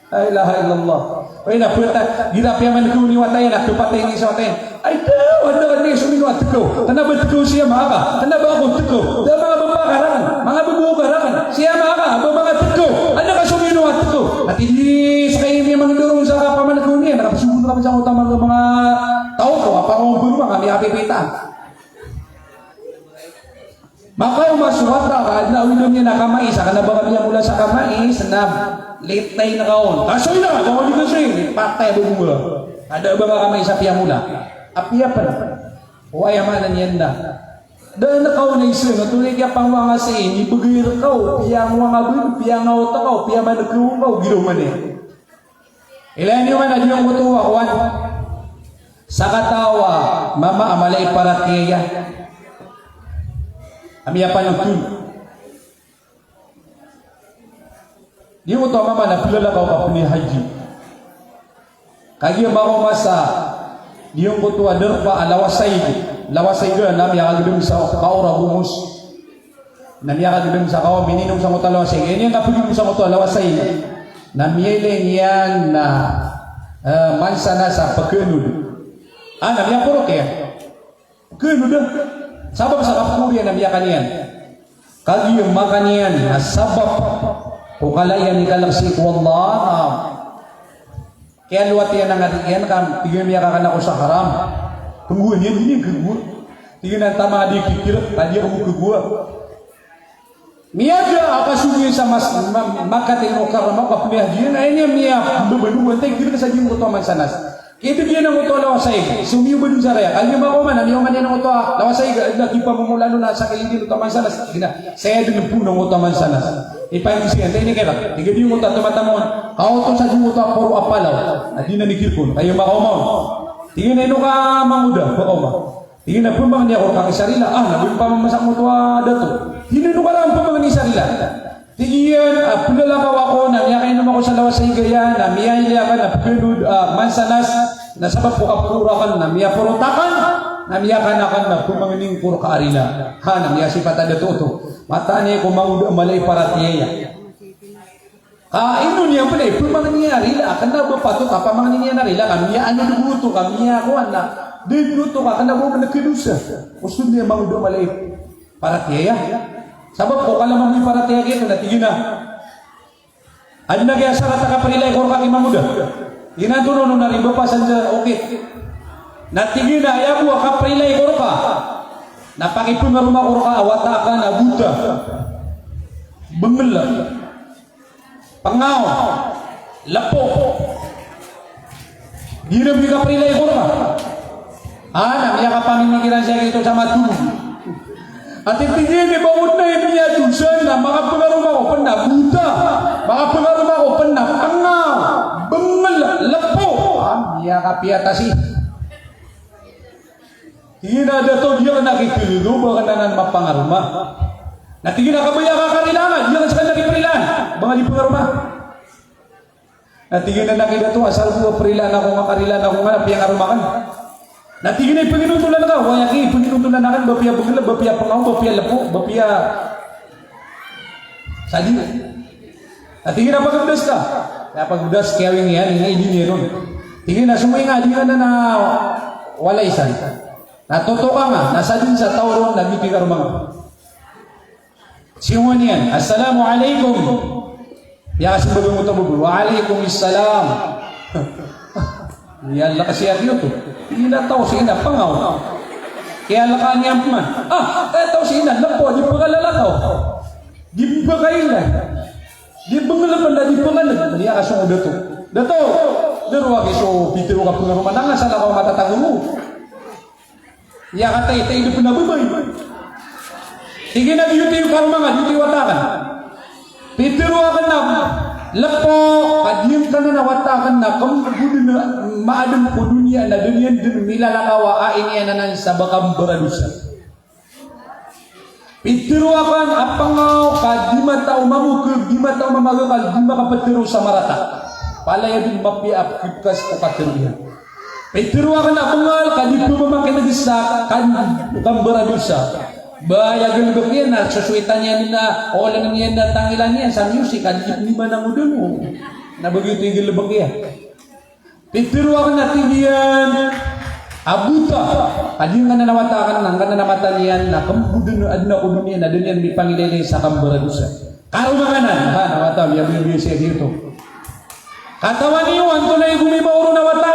La ilaha illallah. Aya na pita, gira piyamankaw niyo wata iyan, a kapatay niyo sa wata iyan. Ay, da, wata iyan, somino a tkaw. Kna ba tkaw siya maka, kna ba ako tkaw. Da manga bapa ka rakn, manga babo ka rakn. Siya maka, ba manga tkaw. Adn ka somino a tkaw. Ati di, ska ini manga dorong sa kapamankaw niyan, na kapasogot ka sa manga, manga taw ko, a pakaompor manga miyapipita. Makaoma so wata ka, adn a awid iyan a kamais, a kna ba ka miyamola sa kamais, na litay na ka on. Kasoy na, ba ka di kasoy, patay a babo nga. A da a ba nga kamais a piyamola. Apiya pn. Oway, aya maana niyan na. Da na ka on a isa, na tonaa i kiyapangowanga sii, inibgay rka o, piyangowanga bo, piyangaota ka o, piyamankaw ka o, giraw man iyan. Ilaya niyo man a giyangkoto a kowan. Sakataw a mama a mala i paratiyaya a miyapanotol. Giyangkoto a mama na plalakaw ka pnhaji. Kagiya makaoma sa giyangkoto a darpa a lawasayg. Lawasayg na miyakagdam sa kaor a gomos. Na miyakagdam sa kaor, mininom sangkoto a lawasayg. Aya niyan kapginom sangkoto a lawasayg na miyailay niyan na, eh, mansanas a pkhanod. Ah, na miyaporok iyan. Pkhanod a. Sabap sa kapkori iyan na miyakan iyan. Kagiya makan iyan na sabap ko kala iyan i kalk sii ko Allah na kiyalowat iyan a ngadi iyan ka, tig iyan a miyakakan ako sa haram. Pnggowa niyan, di niyan khagowa. Tig iyan a antaa manga di kikirk, ka di ako khagowa. Miyaga a kasogo iyan sa mas-, ma-, Makkah al-Mukarramah, ka pnhaji iyan, aya niyan miyababalowan, antaa i kirk sa giyangkoto a mansanas. Kidg iyan angkoto a lawasayg, somiyobad on sa raya. Kagiya makaoma na miyaoma niyan angkoto a lawasayg, adn a kipamomolano na sakay iyan oto a mansanas. Tig iyan a, saya dn pn angkoto a mansanas. Ipagiza iyan, antaa ini kirk? Tig iyan a giyangkoto a tomatama on, kaoto sa giyangkoto a poro a palaw a di niyan ikirk on. Kagiya makaoma on. Tig iyan a ino ka mangoda, makaoma. Tig iyan a pmangni ako rka ki Sarila. Ah, na ba pamamasa angkoto a dato. Tig iyan a ino ka ran pmangni Sarila. Tig iyan a plalakaw ako na miyakainom ako sa lawasayg iyan, na miyailay akn a pkhanod a mansanas, Na sabap ko kaporo akn na miyaporo takan, na miyakan akn na pmangnin ko rka a rila. Ha, na miyasipat a dato oto. Mataan iyan ko mangoda a mala i paratiyaya. Ka ino niyan pn i pmangnin iyan a rila, kna ba patot a pamangnin iyan a rila, ka miyaano dn oto, ka miyakowan na, dn oto, ka kna ba pn khadosa. Osto niyan mangoda a mala i paratiyaya. Sabap ko kalamang i paratiyaya giyoto na tig iyan a, adn a giya sarat a kaprila i korka ki mangoda. Tig iyan a antonaa onon a riba pasan sa okit. Na tig iyan a aya bo a kaprila i korka na pakipngaroma ko rka a wata akn a bota, bngl, pngaw, lpo. Giya bo i kaprila i korka. A, na miyakapamimikiran siya giyoto sa matolog. Ati tig iyan a ba on na i miyadosa na makapngaroma ko pn a bota, makapngaroma ko pn a pngaw, bngl, lpo. A, miyakapiya ta si Tig iyan a dato, di akn a kikilid o ba akn anan mapangaroma. Na tig iyan a kabaya ka karila nga, di akn skaniyan kiparilaan ba nga di pangaroma. Na tig iyan a, na ki dato, asar bo a parilaan ako nga, karilaan ako nga na piyangaroma akn. Na tig iyan a ipnginotolan ka, oway aki, ipnginotolan akn ba piyabngl, ba piyapngaw, ba piyalpo, ba piya Sa di, na tig iyan a pagabdas ka. Na pagabdas, kiyawing iyan, ina, ina, ina, ina. Tig iyan a somoy nga, di nga na, na walay san. Na totoka nga, na sadn sa taw ron, na giyoto i karoma nga. Siyowan iyan, "Assalamu alaikum." Aya kasmbag o taw bo, "Wa alaikum assalam." Aya laka siya giyoto. Ina taw, si ina, pangaw. Kiyalaka niyan pman. A, aya taw si ina, lpo, di pkalalakaw. Di pkailay. Di bngl pn da di pngalg. Aya kasong o dato. Dato, daro aki so pitharo ka pngaroma, na nga salakaw matatago. Aya kataitay di pn a babay. Tig iyan a giyoto i karoma nga, giyoto i wata akn. Pitharo akn a lpo, ka giyangkanan a wata akn na kmbodn a maadn ko doniya na da niyan dn milalakaw a iniyan anan sa ba kambaradosa. Pitharo akn a pngaw ka di matao mamokg, di matao mamagakal, di makaptharo sa marata. Palaya dn mapiya a pkipkas ko katharo iyan. Pitharo akn a bngal ka di pmamakin'g sa kan-, kambaradosa. Ba aya galbk iyan na sosoitan iyan na, olanan iyan na tangilan iyan sa music, ka di niman a ngodn o. Na ba giyoto i galbk iyan. Pitharo akn a tig iyan a bota, ka giyangkanan a wata akn, angkanan a mata niyan, na kmbodn, adn a ko doniya, na da niyan mipangilaylay sa kambaradosa. Karoma ka anan, ha, na wata, miyaboyaboya siya giyoto. Katawan iyo, antonaa i gomimaw ron a wata?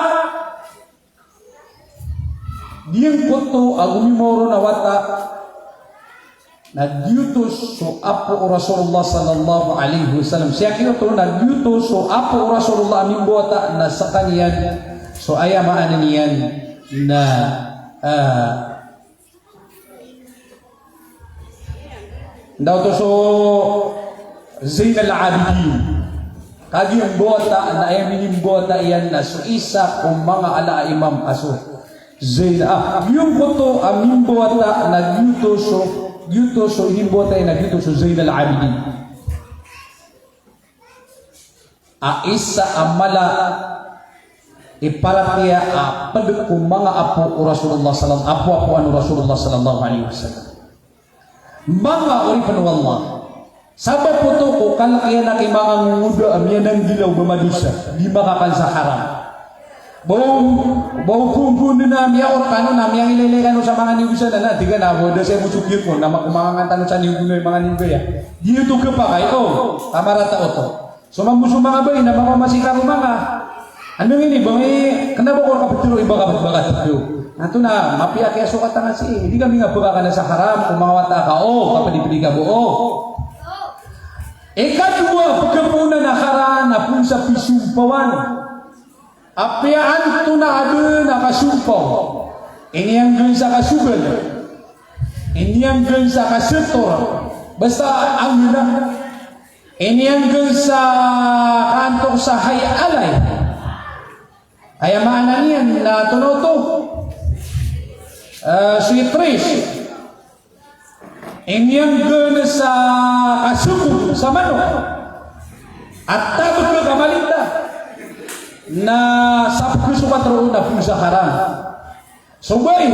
Giyangkoto a gomimaw ron a wata, na giyoto so apo o Rasulullah sallallahu alaihi wasallam. Sii giyoto na giyoto so apo o Rasulullah a mimbawata na skaniyan so aya maana niyan na, ah, Ndaw oto so Zainal Abidin. Kagiya mbawata na aya minimbawata iyan na so isa ko manga ala a imam a so Zain-, ah, giyangkoto a mimbawata na giyoto so, giyoto so inimbawata iyan na giyoto so Zainal Abidin. A isa a mala i paratiyaya a pd ko manga apo o Rasulullah sallam-, apo-apoan o Rasulullah sallallahu alaihi wasallam. Manga oripn o Allah. Sabap oto ko kalk iyan a ki manga ngongoda a miyananggila o ba madosa, di makakan sa haram. Ba o, ba o gomgon na miyaot kano na miyangilaylay kano sa manga niyog sa na, na, di ka na, ba da saya bo so giyot ko, na ma-, ko manga ngan tano sa niyog na manga niyog aya. Di oto khapakay, o, ka marata oto. So mambo so manga bai na mapamasi ka ko manga. Ano ngini, ba ngi, kna ba ko kaptharo i ba ka, ba ka thago. Na oto na, mapiya kiyasokat tano sii, di kami nga pkakana sa haram, ko manga wata ka, o, kapdipdi ka bo, o. Ikadowa, pkhapoon a haram, na poon sa pisompawan. Apiya antonaa dn a kasompaw. Iniyanggan sa kasogan. Iniyanggan sa kasator. Basta anggan a. Iniyanggan sa kaantok sa hay alay. Aya maana niyan na antonaa oto. Eh, sweet rest. Iniyanggan sa kasokog sa manok. At tabk ka malinda. Na sa pkhasokat roo na poon sa haram. So bay,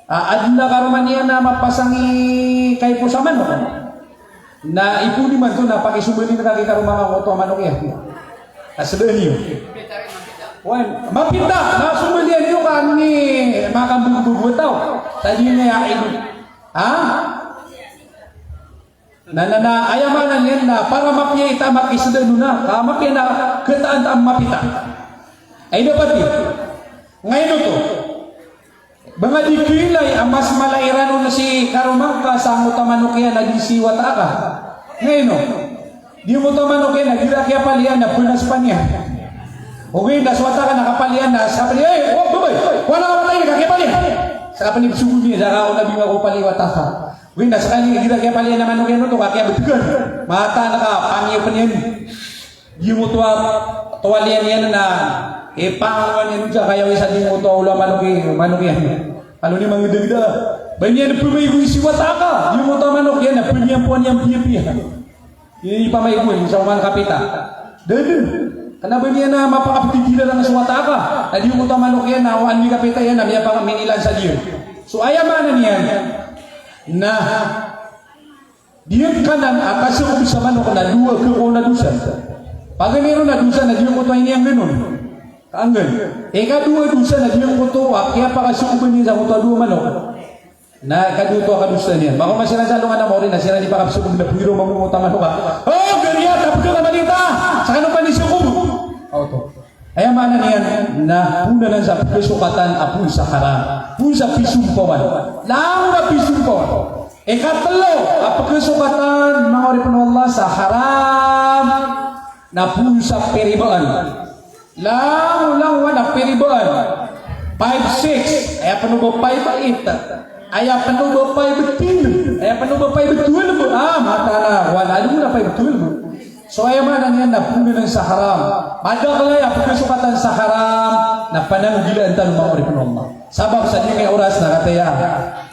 a, adn a karoma niyan a mapasang i kaiposa manok. Na ipoon imanto na pakisombalin ka ki karoma ngka oto a manok iyan. Na sdaan iyo. Oway, mapita, na sombalian iyo ka an i makambogbogo a taw. Sa di niyan ino. Ha? Na, na, na, aya maana niyan na para mapiya i taman i sdaan on na, ka mapiya na khataan ta a mapita. Ay dapat iyo. Ngayon oto. Ba nga di kiilay a mas mala iran on si karoma ngka sangkoto a manok iyan a di si wata aka. Ngayon oto. Di ngkoto a manok iyan a di ra kiyapalian na pnas pn iyan. Ogaid na so wata aka na kapalian na, sa pn iyan, "Ay, o, babay, wala ka wata ini, ka kiyapalian." Sa pn iyan, "Sugod iyan, sa ka o na binga ko pali wata aka." Ogaid na skali, di ra kiyapalian a manok iyan oto, ka kiyabtgan. Mataan ka, paniyo pn iyan. Di ngkoto a towalian iyan na, e, pangowan iyan sa kayawi sa di ngkoto a olo a manok i-, manok iyan. Alo ni mangdagda. Ba niyan pmaigoy si wata aka. Di ngkoto a manok iyan na pniyampoan iyan piyapiya. Ipamaigoy sa oman kapita. Dada. Kna ba niyan na mapakaptigilan so wata aka. Na di ngkoto a manok iyan na owaan mi kapita iyan na miyapaka-, minilaan sa diyan. So aya maana niyan na Di ngka nan a kasakob sa manok na dowa ka ko na dosa. Paganay ron na dosa na di ngkoto a iniyanggan on. Kaanggan. Ikadowa a dosa na di ngkoto a kiyapakasakob iyan sangkoto a dowa a manok. Na ikadowa oto a kadosa niyan. Mako masiran sa alongan a maori na siran di pakasakob na pwiro mambo ngkoto a manok a, "O, gariya, tapd ka malita. Sa kano panisakob?" Oto. Aya maana niyan na poon anan sa pkhasokatan a poon sa haram. Poon sa pisompawan. Langon a pisompawan. Ikatlo a pkhasokatan, manga oripn o Allah, sa haram na poon sa piribaan. Langon, langon a piribaan. Five six, aya pn o ba five eight. Aya pn o ba five ten. Aya pn o ba five twelve. Ah, mataan a, wala, adn a five twelve. So aya maana niyan na poon anan sa haram. Madakl aya pkhasokatan sa haram na pananggilaan tano, manga oripn o Allah. Sabap sa di ngka oras na kataya.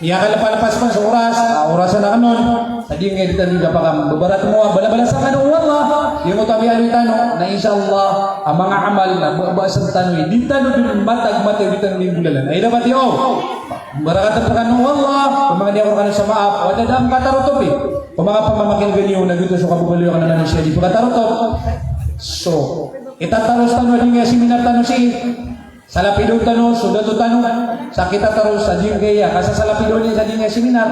Iya kalpalpas pn so oras, a, oras na kanon. Sa di ngka di tano di kapakam. Babarat mo, a, balabalasan kano o Allah. Di mo tabi aloy tano. Na insha Allah, a, manga amal na ba-, basan tano, di tano di matag matay di tano di golalan. Ay dapat iyo. Barakatan kano o Allah. Pamangadi ako kano sa maap. Wada dam katarotop i. Ko manga pamamakinegani o na giyoto so kababaloy akn a manosiya di pkatarotop. So, itataros tano a di ngka seminar tano sii. Sa lapidaw tano, so dato tano, sa kitataros a di ngka iya, ka sa, sa lapidaw niyan sa di ngka seminar.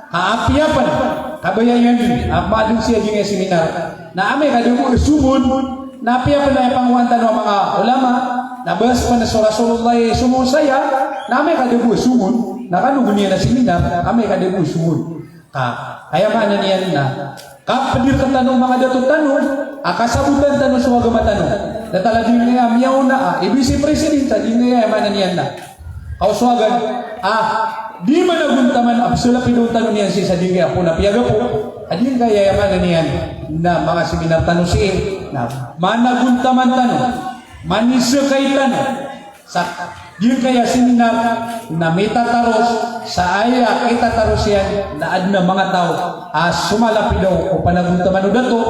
Ha, apiya pn, kabaya iyan di, a, maadn siya di ngka seminar. Na amay ka da bo a somon, na apiya pn a aya pangowaan tano a manga ulama, na bas pn so Rasulullah i somon saya, na amay ka da bo a somon, na kano bo niyan a seminar, amay ka da bo a somon. Ka, aya maana niyan na kapdir tano o manga dato tano a kasabotan tano so agama tano. Datar a di ngka miyaona a, i Vice President a di ngka, aya maana niyan na kaosoagan a di managontaman a pzalapidaw tano niyan sii sa di ngka poon a piyagapo. A di ngka, aya maana niyan na manga seminar tano sii na managontaman tano, manisakay tano. Sa di ngka aya seminar na mitataros sa aya kitataros iyan na adn a manga taw a somalapidaw o panagontaman o dato.